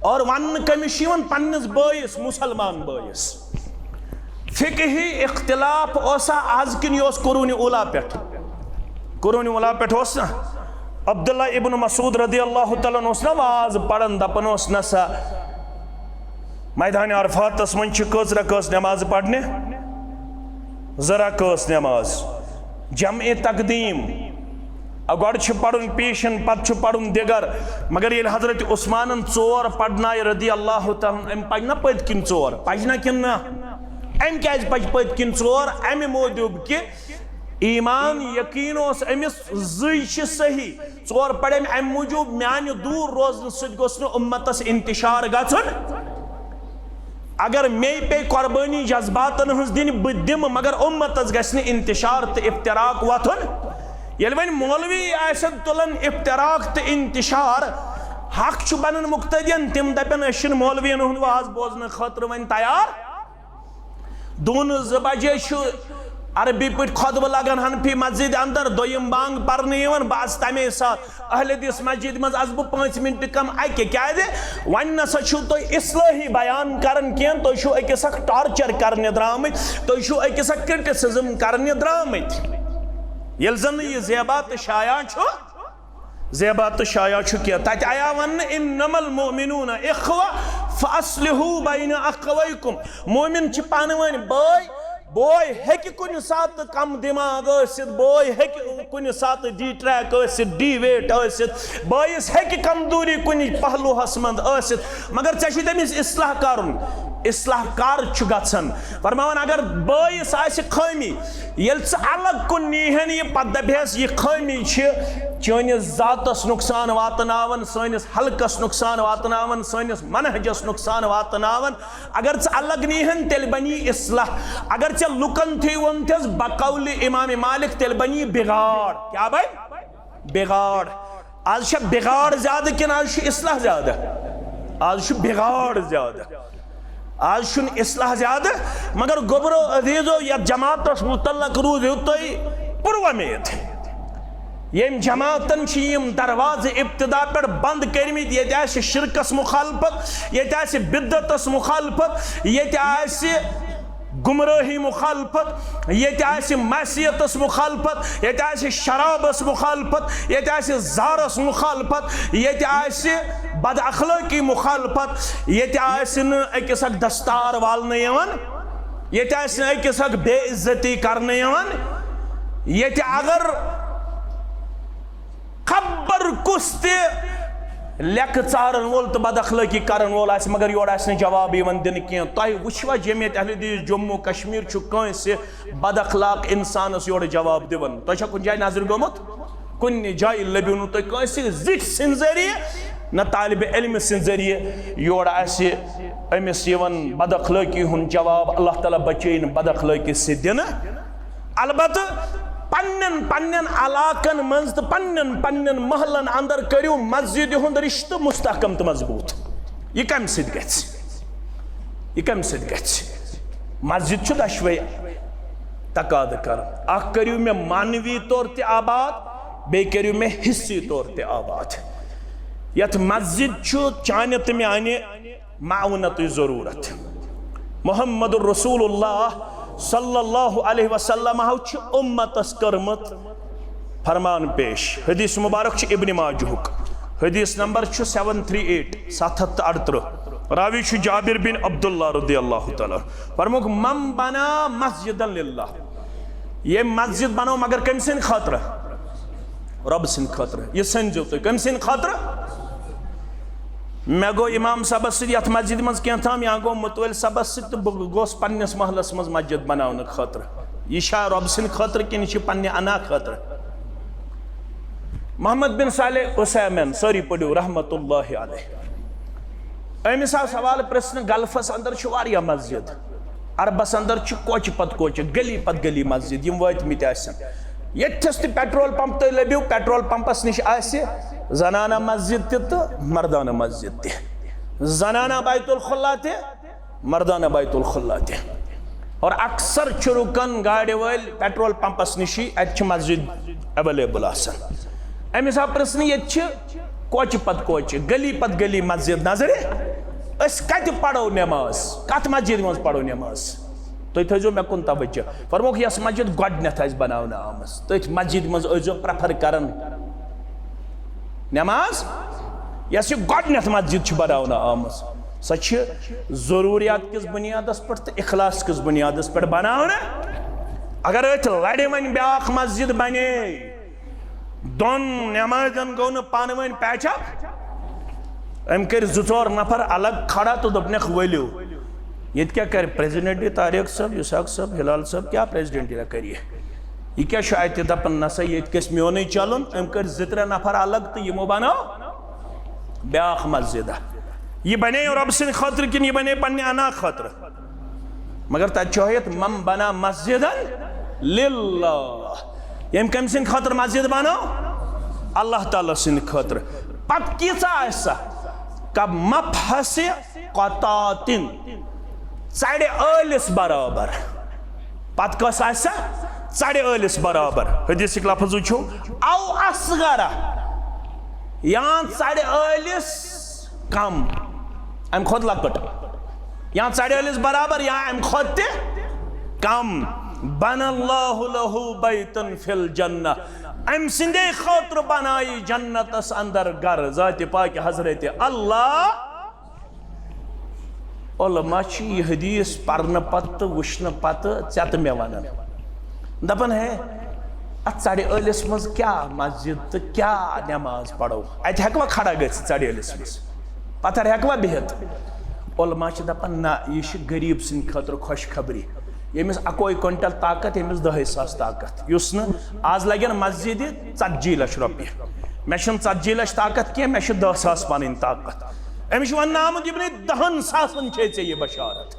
اور وننہٕ کٔمِس چھُ یِوان؟ پننِس بٲیِس، مسلمان بٲیِس۔ فقہی اختلاف اوسا از کِنہٕ یہِ اوس قرون اولا پٮ۪ٹھ؟ قرون اولا پٮ۪ٹھ اوس نا؟ عبداللہ ابن مسعود رضی اللہ تعالیٰ عنہ اوس نا واز پران، دپان اوس، نسا میدان عرفاتس منٛز چھِ کٔژ رکٲژ نماز پرنہِ؟ زٕ رکٲژ نماز، جمع تقدیم۔ گۄڈٕ چھُ پرُن پیشن، پتہٕ چھُ پرُن دِگر۔ مگر ییٚلہِ حضرت عثمانن ژور پرنایہِ رضی اللہ تعالیٰ عنہ، أمۍ پرِ نا پٔتۍ کِنۍ ژور؟ پرِ نا کِنہٕ نہ؟ أمۍ کیازِ پرِ پٔتۍ کِنۍ ژور؟ امہِ موٗجوٗب کہِ ایمان یقین اوس أمِس، زٕے چھِ صحیح۔ ژور پرِ أمۍ امہِ موٗجوٗب، میانہِ دوٗر روزنہٕ سۭتۍ گوٚژھ نہٕ اُمتس انتشار گژھُن۔ اگر مے پیٚیہِ قۄربٲنی جذباتن ہٕنٛز دِنۍ، بہٕ دِمہٕ، مگر اُمتس گژھِ نہٕ انتشار تہٕ افتراق وۄتھُن۔ ییٚلہِ وۄنۍ مولوی آسن تُلان افتراق تہٕ انتشار، حق چھُ بنان مقتدین، تِم دپن، أسۍ چھِنہٕ مولوین ہُنٛد واز بوزنہٕ خٲطرٕ وۄنۍ تیار۔ دوٗنہٕ زٕ بجے چھُ عربی پٲٹھۍ خطبہٕ لگان حنفی مسجد اندر، دوٚیِم بانگ پرنہٕ یِوان، بس تمے ساتہٕ اہل حدیث مسجد منٛز آسہٕ بہٕ پانٛژِ منٹہِ کم اکہِ۔ کیازِ؟ وۄنۍ نسا چھِو تُہۍ اصلٲحی بیان کران کینٛہہ، تُہۍ چھِو أکِس اکھ ٹارچر کرنہِ درٛامٕتۍ، تُہۍ چھِو أکِس اکھ کرٹیسزم کرنہِ درٛامٕتۍ۔ ییٚلہِ زن نہٕ یہِ زیبا تہٕ شایان چھُ، زیبا تہٕ شایان چھُ کینٛہہ۔ تتہِ آیا وننہٕ، "انما المؤمنون اخوہ فاصلحوا بین اخویکم"۔ مومن چھِ پانہٕ ؤنۍ بٲے۔ بوے ہیٚکہِ کُنہِ ساتہٕ کم دماغ ٲسِتھ، بوے ہیٚکہِ کُنہِ ساتہٕ ڈی ٹریک ٲسِتھ، ڈی ویٹ ٲسِتھ، بٲیِس ہیٚکہِ کمزوری کُنہِ پہلوہس منٛز ٲسِتھ، مگر ژےٚ چھُے تٔمِس اصلاح کرُن۔ اصلاح کر چھُ گژھان؟ فرماوان، اگر بٲیِس آسہِ خٲمی، ییٚلہِ ژٕ الگ کُن نیٖہن یہِ، پتہٕ دپہس، یہِ خٲمی چھِ چٲنِس ذاتس نقصان واتناوان، سٲنِس حلقس نقصان واتناوان، سٲنِس منہجس نقصان واتناوان۔ اگر ژٕ الگ نیٖہن، تیٚلہِ بنی اصلاح۔ اگر ژےٚ لُکن تھی ووٚنتھس بقول امام مالک، تیٚلہِ بنی بگاڑ۔ کیٛاہ بنہِ؟ بگاڑ۔ آز چھا بگاڑ زیادٕ کِنہٕ آز چھُ اصلاح زیادٕ؟ آز چھُ بگاڑ زیادٕ۔ آز چھُنہٕ اصلاح زیادٕ، مگر گوٚبرو عزیزو، یتھ جماعتس متعلق روٗزِو تُہۍ پُر وۄمید۔ ییٚمۍ جماعتن چھِ یِم دروازٕ ابتدا پٮ۪ٹھ بنٛد کٔرمٕتۍ، ییٚتہِ آسہِ شرکس مخالفت، ییٚتہِ آسہِ بدعتس مخالفت، ییٚتہِ آسہِ گمرٲہی مخالفت، ییٚتہِ آسہِ معصیتس مخالفت، ییٚتہِ آسہِ شرابس مخالفت، ییٚتہِ آسہِ زارس مخالفت، ییٚتہِ آسہِ بد اخلٲقی مخالفت، ییٚتہِ آسہِ نہٕ أکِس اکھ دستار والنہٕ یِوان، ییٚتہِ آسہِ نہٕ أکِس اکھ بے عزتی کرنہٕ یِوان، ییٚتہِ اگر خبر کُس تہِ لیکہٕ ژارن وول تہٕ بد اخلٲقی کرن وول آسہِ، مگر یورٕ آسہِ نہٕ جواب یِوان دِنہٕ کینٛہہ۔ تۄہہِ وٕچھوا جمعیت اہل حدیث جموں کشمیر چھُ کٲنٛسہِ بد اخلاق انسانس یورٕ جواب دِوان؟ تۄہہِ چھا کُنہِ جایہِ نظرِ گوٚمُت؟ کُنہِ جایہِ لٔبِو نہٕ تُہۍ کٲنٛسہِ زِٹھۍ سٕنٛدِ ذٔریعہٕ، نہ طالب علم سٕنٛدِ ذٔریعہٕ یورٕ آسہِ أمِس یِوان بد اخلٲقی ہُنٛد جواب۔ اللہ تعالیٰ بچٲیِن بد اخلٲقی سۭتۍ دِنہٕ۔ البتہٕ پننٮ۪ن پننٮ۪ن علاقن منٛز تہٕ پننٮ۪ن پننٮ۪ن محلن اندر کٔرِو مسجدِ ہُنٛد رشتہٕ مستحکم تہٕ مضبوٗط۔ یہِ کمہِ سۭتۍ گژھِ؟ یہِ کمہِ سۭتۍ گژھِ؟ مسجد چھُ دۄشوے تقاضہٕ کران، اکھ کٔرِو مےٚ معنوی طور تہِ آباد، بیٚیہِ کٔرِو مےٚ حصی طور تہِ آباد۔ یتھ مسجد چھُ چانہِ تہٕ میانہِ معاونتٕچ ضروٗرت۔ محمد رسول اللہ صلی اللہ علیہ وسلم چھِ اُمتس کٔرمٕژ فرمان پیش۔ حدیث مبارک چھُ ابن ماجہُک، حدیث نمبر چھُ سیون تھری ایٹ، ستھ ہتھ تہٕ اَرترٕہ۔ راوی چھُ جابر بن عبداللہ رضی اللہ تعالیٰ۔ فرمووُکھ، "من بنا مسجدا للہ"، ییٚمۍ مسجد بنٲو مگر کٔمۍ سٕنٛدِ خٲطرٕ؟ رۄبہٕ سٕنٛدِ خٲطرٕ۔ یہِ سٔنۍزیو تُہۍ، کٔمۍ سٕنٛدِ خٲطرٕ؟ مےٚ گوٚو امام صٲبس سۭتۍ یتھ مسجدِ منٛز کینٛہہ تام، یا گوٚو متوٲلۍ صٲبس سۭتۍ، تہٕ بہٕ گوٚژھ پننِس محلس منٛز مسجد بناونہٕ خٲطرٕ۔ یہِ چھا رۄبہٕ سٕنٛدِ خٲطرٕ کِنہٕ یہِ چھِ پننہِ انا خٲطرٕ؟ محمد بن صالح عثیمین، سٲری پٔرِو، رحمت اللہ علیہ۔ أمِس آو سوال پرژھنہٕ، گلفس اندر چھِ واریاہ مسجد، عربس اندر چھِ کوچہِ پتہٕ کوچہِ، گلی پتہٕ گلی مسجد، یِم وٲتمٕتۍ آسن۔ ییٚتھس تہِ پیٹرول پمپ تُہۍ لٔبِو، پیٹرول پمپس نِش آسہِ زنانہ مسجد تہِ تہٕ مردانہ مسجد تہِ، زنانہ بیت الخلا تہِ، مردانہ بیت الخلا تہِ۔ اور اکثر چھِ رُکان گاڑِ وٲلۍ پیٹرول پمپس نِشی، اتہِ چھِ مسجد اویلیبل آسان۔ أمِس آو پرژھنہٕ، ییٚتہِ چھِ کوچہِ پتہٕ کوچہِ، گلی پتہٕ گلی مسجد نظرِ، أسۍ کتہِ پرو نماز؟ کتھ مسجد منٛز پرو نماز؟ تُہۍ تھٲیزیو مےٚ کُن توجہ۔ فرمووُکھ، یۄس مسجد گۄڈٕنیتھ آسہِ بناونہٕ آمٕژ، تٔتھۍ مسجد منٛز ٲسۍزیو پریفر کران نماز۔ یۄس یہِ گۄڈٕنیتھ مسجد چھِ بناونہٕ آمٕژ، سۄ چھِ ضروریات کِس بنیادس پٮ۪ٹھ تہٕ اخلاص کِس بنیادس پٮ۪ٹھ بناونہٕ۔ اگر أتھۍ لڑِ وۄنۍ بیاکھ مسجد بنے، دۄن نمازن گوٚو نہٕ پانہٕ ؤنۍ پیچ اپ، أمۍ کٔرۍ زٕ ژور نفر الگ کھڑا تہٕ دوٚپنکھ، ؤلِو۔ ییٚتہِ کیٛاہ کرِ پریزیڈنٹ یہِ طارق صٲب، اسحاق صٲب، ہلال صٲب، کیٛاہ پریزیڈنٹ یہِ کرِ یہِ؟ یہِ کیٛاہ چھُ اتہِ دپان؟ نسا، ییٚتہِ گژھِ میونُے چلُن۔ أمۍ کٔرۍ زٕ ترٛےٚ نفر الگ تہٕ یِمو بنٲو بیاکھ مسجد۔ یہِ بنے رۄب سٕنٛدِ خٲطرٕ کِنہٕ یہِ بنے پننہِ انا خٲطرٕ؟ مگر تتہِ چھُ ہیٚتھ، من بنا مسجدا للہ۔ ییٚمۍ کٔمۍ سٕنٛدِ خٲطرٕ مسجد بنٲو؟ اللہ تعالیٰ سٕنٛدِ خٲطرٕ۔ پتہٕ کیژاہ آسہِ سۄ؟ کمفحص قطاطن، ژرِ ٲلِس برابر۔ پتہٕ کۄس آسہِ سۄ؟ ژرِ ٲلِس برابر۔ حدیثٕکۍ لفظ وٕچھِو، او اصغر، یا ژرِ ٲلِس کم، امہِ کھۄتہٕ لۄکٕٹ، یا ژرِ ٲلِس برابر یا امہِ کھۄتہٕ تہِ کم۔ بنى الله له بيتا في الجنة، امہِ سٕنٛدے خٲطرٕ بنایہِ جنتس اندر گرٕ ذاتِ پاک حضرت اللہ۔ علماء چھِ یہِ حدیث پرنہٕ پتہٕ تہٕ وٕچھنہٕ پتہٕ ژےٚ تہٕ مےٚ ونان، دپان، ہے، اتھ ژرِ ٲلِس منٛز کیٛاہ مسجد تہٕ کیٛاہ نماز پرو؟ اتہِ ہیٚکوا کھڑا گٔژھِتھ ژرِ ٲلِس منٛز؟ پتھر ہیٚکوا بِہِتھ؟ علماء چھِ دپان، نہ، یہِ چھِ غریب سٕنٛدِ خٲطرٕ خۄشخبری، ییٚمِس اکوے کوینٹل طاقت، ییٚمِس دہے ساس طاقت، یُس نہٕ آز لگن مسجدِ ژتجی لچھ رۄپیہِ۔ مےٚ چھُنہٕ ژتجی لچھ طاقت کینٛہہ، مےٚ چھِ دہ ساس پنٕنۍ طاقت۔ أمِس چھُ وننہٕ آمُت، یِمنٕے دہن ساسن چھے ژےٚ یہِ بشارت،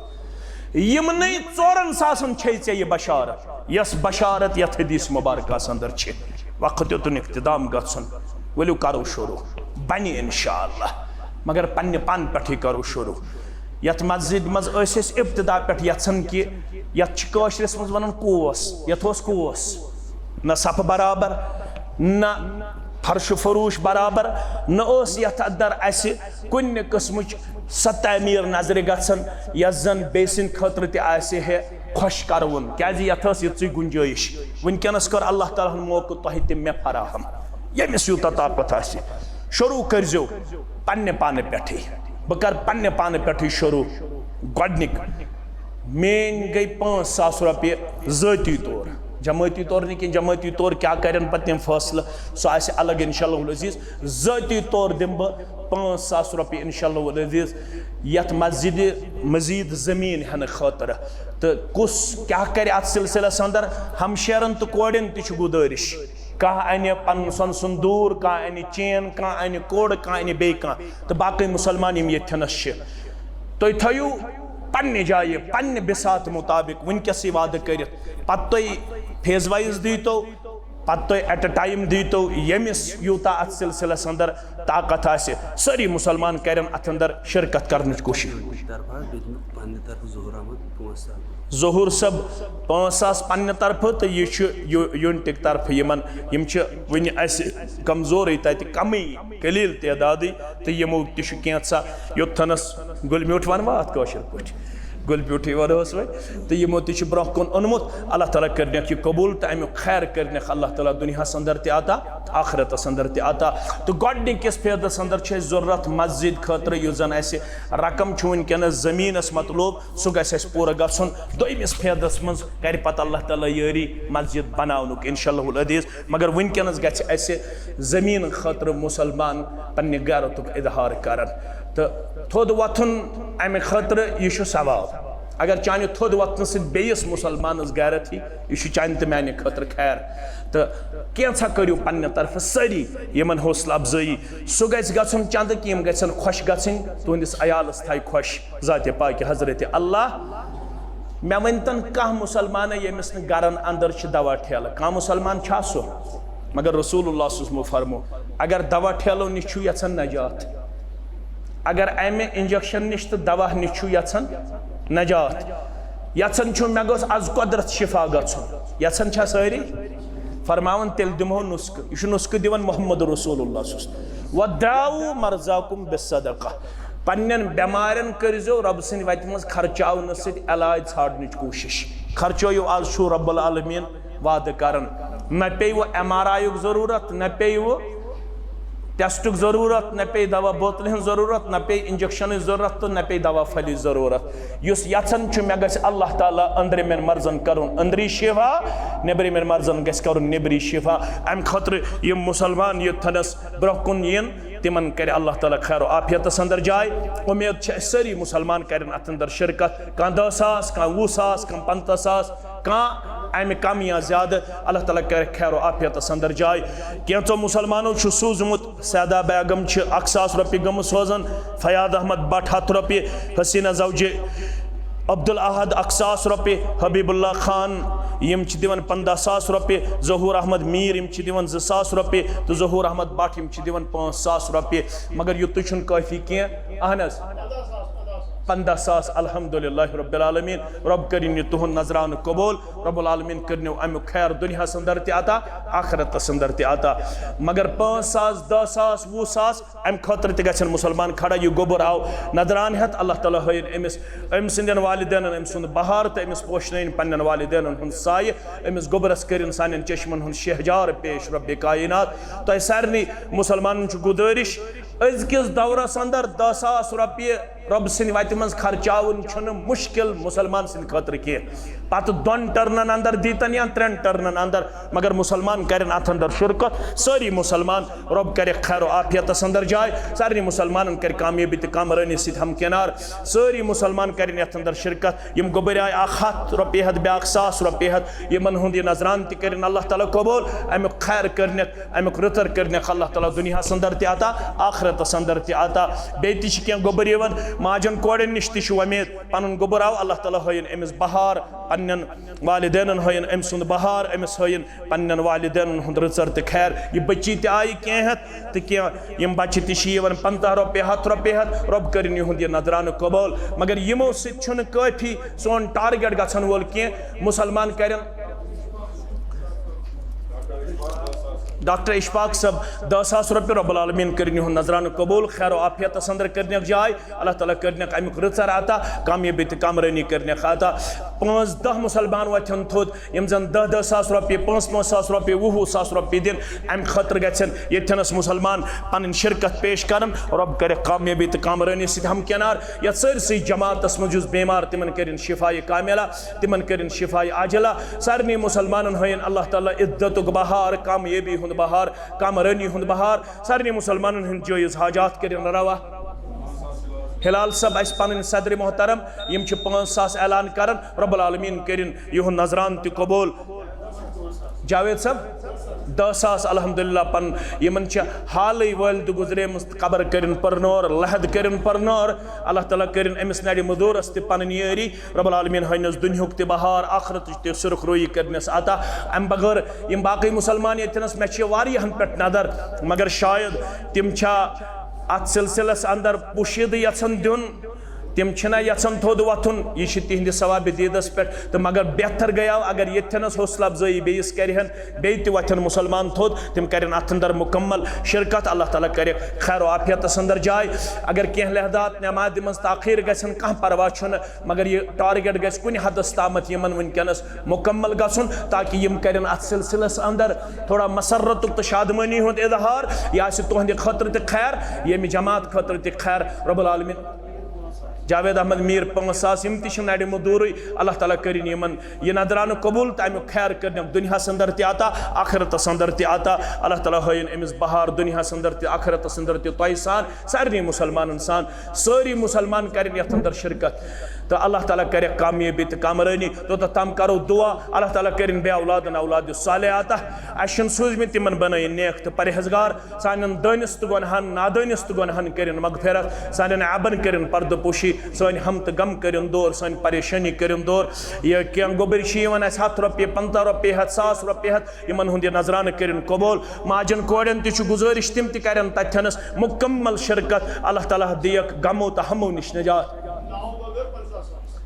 یِمنٕے ژورن ساسن چھے ژےٚ یہِ بشارت، یۄس بشارت یتھ حدیث مبارکس اندر چھِ۔ وقت یوتن اختتام گژھُن، ؤلِو کرو شروع، بنہِ انشاءاللہ، مگر پننہِ پان پٮ۪ٹھٕے کرو شروع۔ یتھ مسجد منٛز ٲسۍ أسۍ ابتدا پٮ۪ٹھ یژھان کہِ یتھ چھِ کٲشرِس منٛز ونان کوس، یتھ اوس کوس، نہ صفہٕ برابر، نہ فرش و فروش برابر، نہ اوس یتھ اندر اسہِ کُنہِ قٕسمٕچ سۄ تعمیٖر نظرِ گژھان، یۄس زن بیٚیہِ سٕنٛدِ خٲطرٕ تہِ آسہِ ہے خۄش کرٕوُن، کیازِ یتھ ٲس یِژٕے گُنجٲیِش۔ وٕنکیٚنس کٔر اللہ تعالیٰ ہن موقعہٕ تۄہہِ تہِ مےٚ فراہم، ییٚمِس یوٗتاہ طاقت آسہِ، شروع کٔرزیو پننہِ پانہٕ پٮ۪ٹھٕے۔ بہٕ کرٕ پننہِ پانہٕ پٮ۪ٹھٕے شروع۔ گۄڈنیُک، میٲنۍ گٔے پانٛژھ ساس رۄپیہِ ذٲتی طور، جمٲعتی طور نہٕ کینٛہہ، جمٲعتی طور کیٛاہ کرن پتہٕ تِم فٲصلہٕ، سُہ آسہِ الگ انشاءاللہ العزیز۔ ذٲتی طور دِمہٕ بہٕ پانٛژھ ساس رۄپیہِ انشاءاللہ العزیز یتھ مسجدِ مزید زٔمیٖن ہٮ۪نہٕ خٲطرٕ۔ تہٕ کُس کیٛاہ کرِ اتھ سلسلس اندر؟ ہمشیرن تہٕ کورٮ۪ن تہِ چھِ گُزٲرِش، کانٛہہ انہِ پنُن سۄنہٕ سُنٛد دوٗر، کانٛہہ انہِ چین، کانٛہہ انہِ کوٚڑ، کانٛہہ انہِ بیٚیہِ کانٛہہ، تہٕ باقٕے مسلمان یِم ییٚتھٮ۪نس چھِ، تُہۍ تھٲیِو پننہِ جایہِ، پننہِ بساط مطابق وٕنکیٚسٕے وعدٕ کٔرِتھ۔ پتہٕ تُہۍ phase wise دیٖتو، پتہٕ تُہۍ at a time دیٖتو، ییٚمِس یوٗتاہ اتھ سلسلس اندر طاقت آسہِ، سٲری مسلمان کرن اتھ اندر شرکت کرنٕچ کوٗشش۔ طرفہٕ بیٚیہِ دِمہٕ پننہِ طرفہٕ ظہور احمد پانٛژھ ساس۔ ظہور صٲب پانٛژھ ساس پننہِ طرفہٕ، تہٕ یہِ چھُ یو-، یوٗنٹٕکۍ طرفہٕ یِمن، یِم چھِ وٕنہِ اسہِ کمزورٕے تتہِ، کمٕے، قلیل تعدادٕے، تہٕ یِمو تہِ چھُ کینٛژھا یوٚتتھنس گُلۍ میوٗٹھ ونوا اتھ کٲشِر پٲٹھۍ؟ گُلۍ پیوٗٹھٕے ونہوس وۄنۍ۔ تہٕ یِمو تہِ چھُ برونٛہہ کُن اوٚنمُت۔ اللہ تعالیٰ کٔرنَکھ یہِ قبوٗل تہٕ اَمیُک خیر کٔرنَکھ اللہ تعالیٰ دُنیاہَس اندر تہِ عطا۔ آخرتس اندر تہِ عطا۔ تہٕ گۄڈٕنِکِس فیضس اندر چھِ اَسہِ ضروٗرت مسجد خٲطرٕ، یُس زن اَسہِ رقم چھُ وٕنکیٚنس زٔمیٖنس مطلوب، سُہ گژھِ اَسہِ پوٗرٕ گژھُن۔ دوٚیمِس فیضس منٛز کرِ پتہٕ اللہ تعالیٰ یٲری مسجد بناونُک انشاء اللہ العزیز۔ مگر وٕنکیٚنس گژھِ اَسہِ زٔمیٖن خٲطرٕ مُسلمان پننہِ غیرتُک اظہار کرن۔ تہٕ تھوٚد وۄتھُن امہِ خٲطرٕ، یہِ چھُ ثواب۔ اگر چانہِ تھوٚد وۄتھنہٕ سۭتۍ بیٚیِس مُسلمانس غیرت یی، یہِ چھُ چانہِ تہٕ میانہِ خٲطرٕ خیر۔ تہٕ کینٛژھا کٔرِو پننہِ طرفہٕ سٲری یِمن حوصلہٕ افزٲیی۔ سُہ گژھِ گژھُن چندٕ کہِ یِم گژھن خۄش گژھٕنۍ، تُہنٛدِس عیالس تھایہِ خۄش ذاتِ پاکہِ حضرت اللہ۔ مےٚ ؤنۍتن کانٛہہ مُسلمانہ ییٚمِس نہٕ گرن اندر چھِ دوا ٹھیلہٕ، کانٛہہ مُسلمان چھا سُہ؟ مگر رسول اللہ صلی اللہ علیہ وسلم فرمو، اگر دوا ٹھیلو نِش چھُ یژھان نجات، اگر امہِ انجیکشن نِش تہٕ دوا نِش چھُ یژھان نجات، یژھان چھُ مےٚ گوٚژھ از قۄدرت شفا گژھُن، یژھان چھا سٲری؟ فرماوان تیٚلہِ دِمہو نُسخہٕ۔ یہِ چھُ نُسخہٕ دِوان محمد رسول اللہ صلی اللہ علیہ وسلم۔ "وداووا مرضاکم بالصدقہ"، پننٮ۪ن بٮ۪مارٮ۪ن کٔرۍزیو رۄبہٕ سٕنٛدِ وتہِ منٛز خرچاونہٕ سۭتۍ علاج ژھانڈنٕچ کوٗشش۔ خرچٲیِو، از چھُ رب العالمین وعدٕ کران۔ نہ پیٚیہِ وۄنۍ ایم آر آی یُک ضروٗرت، نہ پیٚیہِ وۄنۍ ٹیسٹُک ضروٗرت، نہ پیٚیہِ دوا بوتلہِ ہٕنٛز ضروٗرت، نہ پیٚیہِ انجیکشنٕچ ضروٗرت تہٕ نہ پیٚیہِ دوا پھلِچ ضروٗرت۔ یُس یژھان چھُ مےٚ گژھِ اللہ تعالیٰ أنٛدرِمٮ۪ن مرضن کرُن أنٛدری شفا، نیٚبرِمٮ۪ن مرضن گژھِ کرُن نیٚبری شفا۔ امہِ خٲطرٕ یِم مُسلمان یوٚتتھنس برٛونٛہہ کُن یِن، تِمن کرِ اللہ تعالیٰ خیر و عافیتس اندر جاے۔ اُمید چھِ أسۍ سٲری مُسلمان کرن اتھ اندر شرکت، کانٛہہ دہ ساس، کانٛہہ وُہ ساس، کانٛہہ پنٛژاہ ساس، کانٛہہ امہِ کم یا زیادٕ، اللہ تعالیٰ کرِ خیر و عافیتس اندر جاے۔ کینٛژو مُسلمانو چھُ سوٗزمُت، سیدہ بیگم چھِ اکھ ساس رۄپیہِ گٔمٕژ سوزان، فیاض احمد بٹ ہتھ رۄپیہِ، حسینہ زوجہِ عبدالاحد اکھ ساس رۄپیہِ، حبیب اللہ خان یِم چھِ دِوان پنٛداہ ساس رۄپیہِ، ظہور احمد میٖر یِم چھِ دِوان زٕ ساس رۄپیہِ، تہٕ ظہور احمد بٹ یِم چھِ دِوان پانٛژھ ساس رۄپیہِ۔ مگر یُتُے چھُنہٕ کٲفی کینٛہہ۔ اہن حظ، پنٛداہ ساس، الحمدللہ رب العالمین۔ رب کٔرِن یہِ تُہُنٛد نذرانہٕ قبول۔ رب العالمین کٔرِنو اَمیُک خیر دُنیاہَس اندر تہِ عطا، آخرتَس اندر تہِ عطا۔ مگر پانٛژھ ساس، دَہ ساس، وُہ ساس، اَمہِ خٲطرٕ تہِ گژھن مُسلمان کھڑا۔ یہِ گوٚبُر آو نذرانہٕ ہٮ۪تھ، اللہ تعالیٰ ہٲیِن أمِس، أمۍ سٕنٛدٮ۪ن والدینَن أمۍ سُنٛد بہار تہٕ أمِس پوشنٲیِن پنٛنٮ۪ن والدینَن ہُنٛد سایہِ۔ أمِس گوٚبرَس کٔرِن سانٮ۪ن چشمَن ہُنٛد شہجار پیش، رب کائنات۔ تۄہہِ سارنٕے مُسلمانَن چھُ گُزٲرِش، أزکِس دورس اندر دہ ساس رۄپیہِ رۄب سٕنٛدِ وتہِ منٛز خرچاوُن چھُنہٕ مُشکل مُسلمان سٕنٛدِ خٲطرٕ کینٛہہ۔ پتہٕ دۄن ٹرنن اندر دیٖتن یا ترٛٮ۪ن ٹرنن اندر، مگر مُسلمان کرن اتھ اندر شرکت۔ سٲری مُسلمان، رۄب کرِ خیر و عافیتس اندر جاے، سارنٕے مُسلمانن کرِ کامیٲبی تہٕ کامرٲنی سۭتۍ ہمکنار۔ سٲری مُسلمان کرن یتھ اندر شرکت۔ یِم گوٚبرۍ آے اکھ ہتھ رۄپیہِ ہٮ۪تھ، بیاکھ ساس رۄپیہِ ہٮ۪تھ، یِمن ہُنٛد یہِ نذرانہٕ تہِ کرن اللہ تعالیٰ قبول۔ امیُک خیر کرنکھ، امیُک رٕژر کرنکھ اللہ تعالیٰ دُنیاہس اندر تہِ عطا، آخرتس اندر تہِ عطا۔ بیٚیہِ تہِ چھِ کینٛہہ گوٚبُر یِوان، ماجن کورٮ۪ن نِش تہِ چھُ وۄمید۔ پنُن گوٚبُر آو، اللہ تعالیٰ ہٲیِن أمِس بہار، پننٮ۪ن والدینن ہٲیِن أمۍ سُنٛد بہار، أمِس ہٲیِن پننٮ۪ن والدینن ہُنٛد رٕژر تہٕ خیر۔ یہِ بٔچی تہِ آیہِ کینٛہہ ہٮ۪تھ تہٕ کینٛہہ یِم بچہِ تہِ چھِ یِوان پنٛژاہ رۄپیہِ، ہتھ رۄپیہِ ہٮ۪تھ۔ رۄب کٔرِن یِہُنٛد یہِ نذرانہٕ قبول۔ مگر یِمو سۭتۍ چھُنہٕ کٲفی سون ٹارگیٹ گژھن وول کینٛہہ۔ مُسلمان کرن ڈاکٹر اشفاق صٲب دہ ساس رۄپیہِ، رب العالمین کٔرِن یِہُنٛد نذرانہٕ قبول، خیر و عافیتس اندر کٔرنکھ جاے، اللہ تعالیٰ کٔرنکھ امیُک رٕژر عطا، کامیٲبی تہٕ کامرٲنی کٔرنکھ عطا۔ پانٛژھ دہ مُسلمان وۄتھن تھوٚد، یِم زن دہ دہ ساس رۄپیہِ، پانٛژھ پانٛژھ ساس رۄپیہِ، وُہ وُہ ساس رۄپیہِ دِن، امہِ خٲطرٕ گژھن ییٚتھٮ۪نس مُسلمان پنٕنۍ شرکت پیش کرن۔ رۄب کرِ کامیٲبی تہٕ کامرٲنی سۭتۍ ہمکنار۔ یتھ سٲرسٕے جماعتس منٛز یُس بیمار، تِمن کٔرِن شفایہِ کاملہ، تِمن کٔرِن شفایہِ عاجلہ۔ سارنٕے مُسلمانن ہٲیِن اللہ تعالیٰ عزتُک بہار، کامیٲبی ہُنٛد بہار، کامرٲنی ہُنٛد بہار۔ سارنٕے مُسلمانن ہٕنٛدۍ جٲیز حاجات کٔرِن روا۔ ہلال صٲب، اسہِ پنٕنۍ صدر محترم، یِم چھِ پانٛژھ ساس اعلان کران، رب العالمین کٔرِن یِہُنٛد نذرانہٕ تہِ قبول۔ جاوید صٲب، دہ ساس الحمدللہ پن، یِمن چھِ حالٕے والدٕ گُزریمٕژ، قبر کٔرِن پرنور، لحد کٔرِن پرنور۔ اللہ تعالیٰ کٔرِن أمِس نرِ مزوٗرس تہِ پنٕنۍ یٲری۔ رب العالمین ہٲینس دُنیہُک تہِ بہار، آخرتٕچ تہِ سُرخ رویی کٔرنس عطا۔ امہِ بغٲر یِم باقٕے مُسلمان ییٚتہِ نس، مےٚ چھِ واریاہن پٮ۪ٹھ نظر، مگر شاید تِم چھا اتھ سلسلس اندر پوشیدٕ یژھان دیُن، تِم چھِنہ یژھان تھوٚد وۄتھُن، یہِ چھِ تِہنٛدِ ثوابِ دیٖدس پٮ۪ٹھ۔ تہٕ مگر بہتر گٔیاو اگر ییٚتھٮ۪نس حوصلہٕ افزٲیی بیٚیِس کرِہن، بیٚیہِ تہِ وۄتھن مُسلمان تھوٚد، تِم کرن اتھ اندر مکمل شرکت۔ اللہ تعالیٰ کرِ خیر و عافیتس اندر جاے۔ اگر کینٛہہ لحظات نمازِ منٛز تاخیر گژھن، کانٛہہ پرواہ چھُنہٕ، مگر یہِ ٹارگیٹ گژھِ کُنہِ حدس تامتھ یِمن وٕنکیٚنس مکمل گژھُن، تاکہ یِم کرن اتھ سلسلس اندر تھوڑا مسرتُک تہٕ شادمٲنی ہُنٛد اظہار۔ یہِ آسہِ تُہنٛدِ خٲطرٕ تہِ خیر، ییٚمہِ جماعت خٲطرٕ تہِ خیر۔ رب العالمین جاوید احمد میر پانٛژھ ساس، یِم تہِ چھِ نَرِ مٔدوٗرٕے، اللہ تعالیٰ کٔرِن یِمن یہِ نذرانہٕ قبوٗل تہٕ اَمیُک خیر کٔرِنَکھ دُنیاہَس اندر تہِ عطا، آخرتَس اندر تہِ عطا۔ اللہ تعالیٰ ہٲیِن أمِس بہار دُنیاہَس اندر تہِ، آخرتَس اندر تہِ تۄہہِ سان، سارنٕے مُسلمانَن سان۔ سٲری مُسلمان کَرن یَتھ اندر شرکت تہٕ اللہ تعالیٰ کَرٮ۪کھ کامیٲبی تہٕ کامرٲنی۔ توٚتَتھ تام کَرو دُعا، اللہ تعالیٰ کٔرِن بے اولادَن اولاد صالح عطا۔ اَسہِ چھِنہٕ سوٗزمٕتۍ، تِمَن بَنٲیِن نیک تہٕ پرہیزگار۔ سانٮ۪ن دٲنِس تہٕ گۄنہَن، نادٲنِس تہٕ گۄنہَن کٔرِن مغفرت۔ سانٮ۪ن عیبَن کٔرِن پردٕ پوشی۔ سٲنۍ ہم تہٕ غم کٔرِن دوٗر، سٲنۍ پریشٲنی کٔرِن دوٗر۔ یہِ کینٛہہ گوٚبٕرۍ چھِ یِوان اَسہِ ہَتھ رۄپیہِ، پنٛژاہ رۄپیہِ ہٮ۪تھ، ساس رۄپیہِ ہٮ۪تھ، یِمَن ہُنٛد یہِ نذرانہٕ کٔرِن قبوٗل۔ ماجَن کورٮ۪ن تہِ چھُ گُزٲرِش، تِم تہِ کَرن تَتھٮ۪نَس مُکمل شرکت۔ اللہ تعالیٰ دِیَکھ غمو تہٕ ہمو نِش نجات۔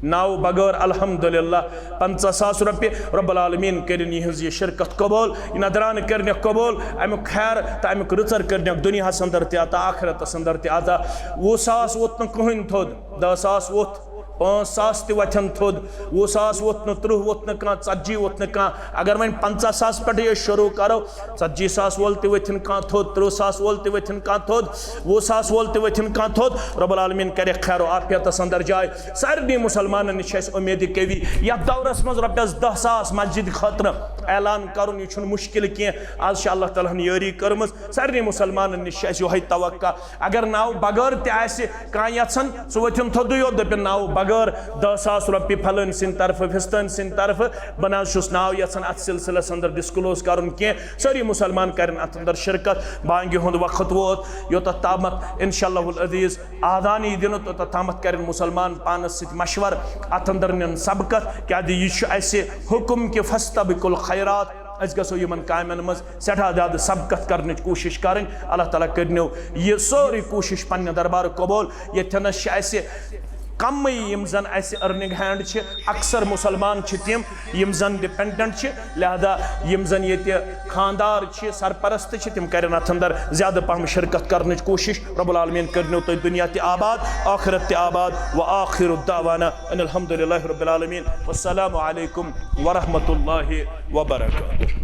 ناو بغٲر الحمدللہ پنٛژاہ ساس رۄپیہِ۔ رب العالمین کٔرِن یِہٕنٛز یہِ شرکت قبوٗل، یہِ نذرانہٕ کٔرنَکھ قبوٗل، اَمیُک خیر تہٕ اَمیُک رٕژر کٔرنَکھ دُنیاہَس اندر تہِ عطا، آخرتَس اندر تہِ عطا۔ وُہ ساس ووت نہٕ کٕہٕنۍ تھوٚد، دَہ ساس ووت، پانٛژھ ساس تہِ وۄتھن تھوٚد، وُہ ساس ووت نہٕ، تٕرٛہ ووت نہٕ کانٛہہ، ژتجی ووت نہٕ کانٛہہ۔ اگر وۄنۍ پنٛژاہ ساس پٮ۪ٹھٕے أسۍ شروٗع کرو، ژتجی ساس وول تہِ ؤتھِن کانٛہہ تھوٚد، تٕرٛہ ساس وول تہِ ؤتھِن کانٛہہ تھوٚد، وُہ ساس وول تہِ ؤتھِن کانٛہہ تھوٚد۔ رب العالمین کرِ خیر و عافیتس اندر جاے۔ سارنٕے مسلمانن نِش چھِ اَسہِ اُمید کٲوی۔ یتھ دورس منٛز رۄپیس دَہ ساس مسجد خٲطرٕ اعلان کرُن، یہِ چھُنہٕ مُشکل کینٛہہ۔ آز چھِ اللہ تعالیٰ ہن یٲری کٔرمٕژ۔ سارنٕے مسلمانن نِش چھِ اَسہِ یِہوٚے توقع۔ اگر ناو بغٲر تہِ آسہِ کانٛہہ یژھان، سُہ ؤتھِن تھوٚدُے یوت، دٔپِن ناو بغٲر دَہ ساس رۄپیہِ فلٲنۍ سٕنٛدِ طرفہٕ، فستٲنۍ سٕنٛدِ طرفہٕ۔ بہٕ نہ حظ چھُس ناو یژھان اَتھ سلسلس اندر ڈسکلوز کرُن کینٛہہ۔ سٲری مسلمان کرن اَتھ اندر شرکت۔ بانگہِ ہُنٛد وقت ووت، یوٚتتھ تامتھ انشاءاللہ العزیز آذان یی دِنہٕ، توٚتتھ تامتھ کرن مسلمان پانس سۭتۍ مشور، اَتھ اندر نِن سبقت، کیازِ یہِ چھُ اَسہِ حکم کہِ فاستبقوا الخیرات۔ أسۍ گژھو یِمن کامٮ۪ن منٛز سٮ۪ٹھاہ زیادٕ سبقت کرنٕچ کوٗشِش کرٕنۍ۔ اللہ تعالیٰ کٔرنو یہِ سٲرٕے کوٗشِش پننہِ دربارٕ قبوٗل۔ ییٚتھٮ۪نَس چھِ اَسہِ کمٕے یِم زن اَسہِ ارننگ ہینڈ چھِ، اکثر مسلمان چھِ تِم یِم زن ڈپینڈنٹ چھِ، لہذا یِم زن ییٚتہِ خاندار چھِ، سرپرست چھِ، تِم کرن اتھ اندر زیادٕ پہم شرکت کرنٕچ کوٗشِش۔ رب العالمین کٔرنو تُہۍ دُنیا تہِ آباد، آخرت تہِ آباد۔ وآخر دعوانا ان الحمد للہ رب العالمین۔ والسلام علیکم ورحمۃ اللہ وبرکاتہ۔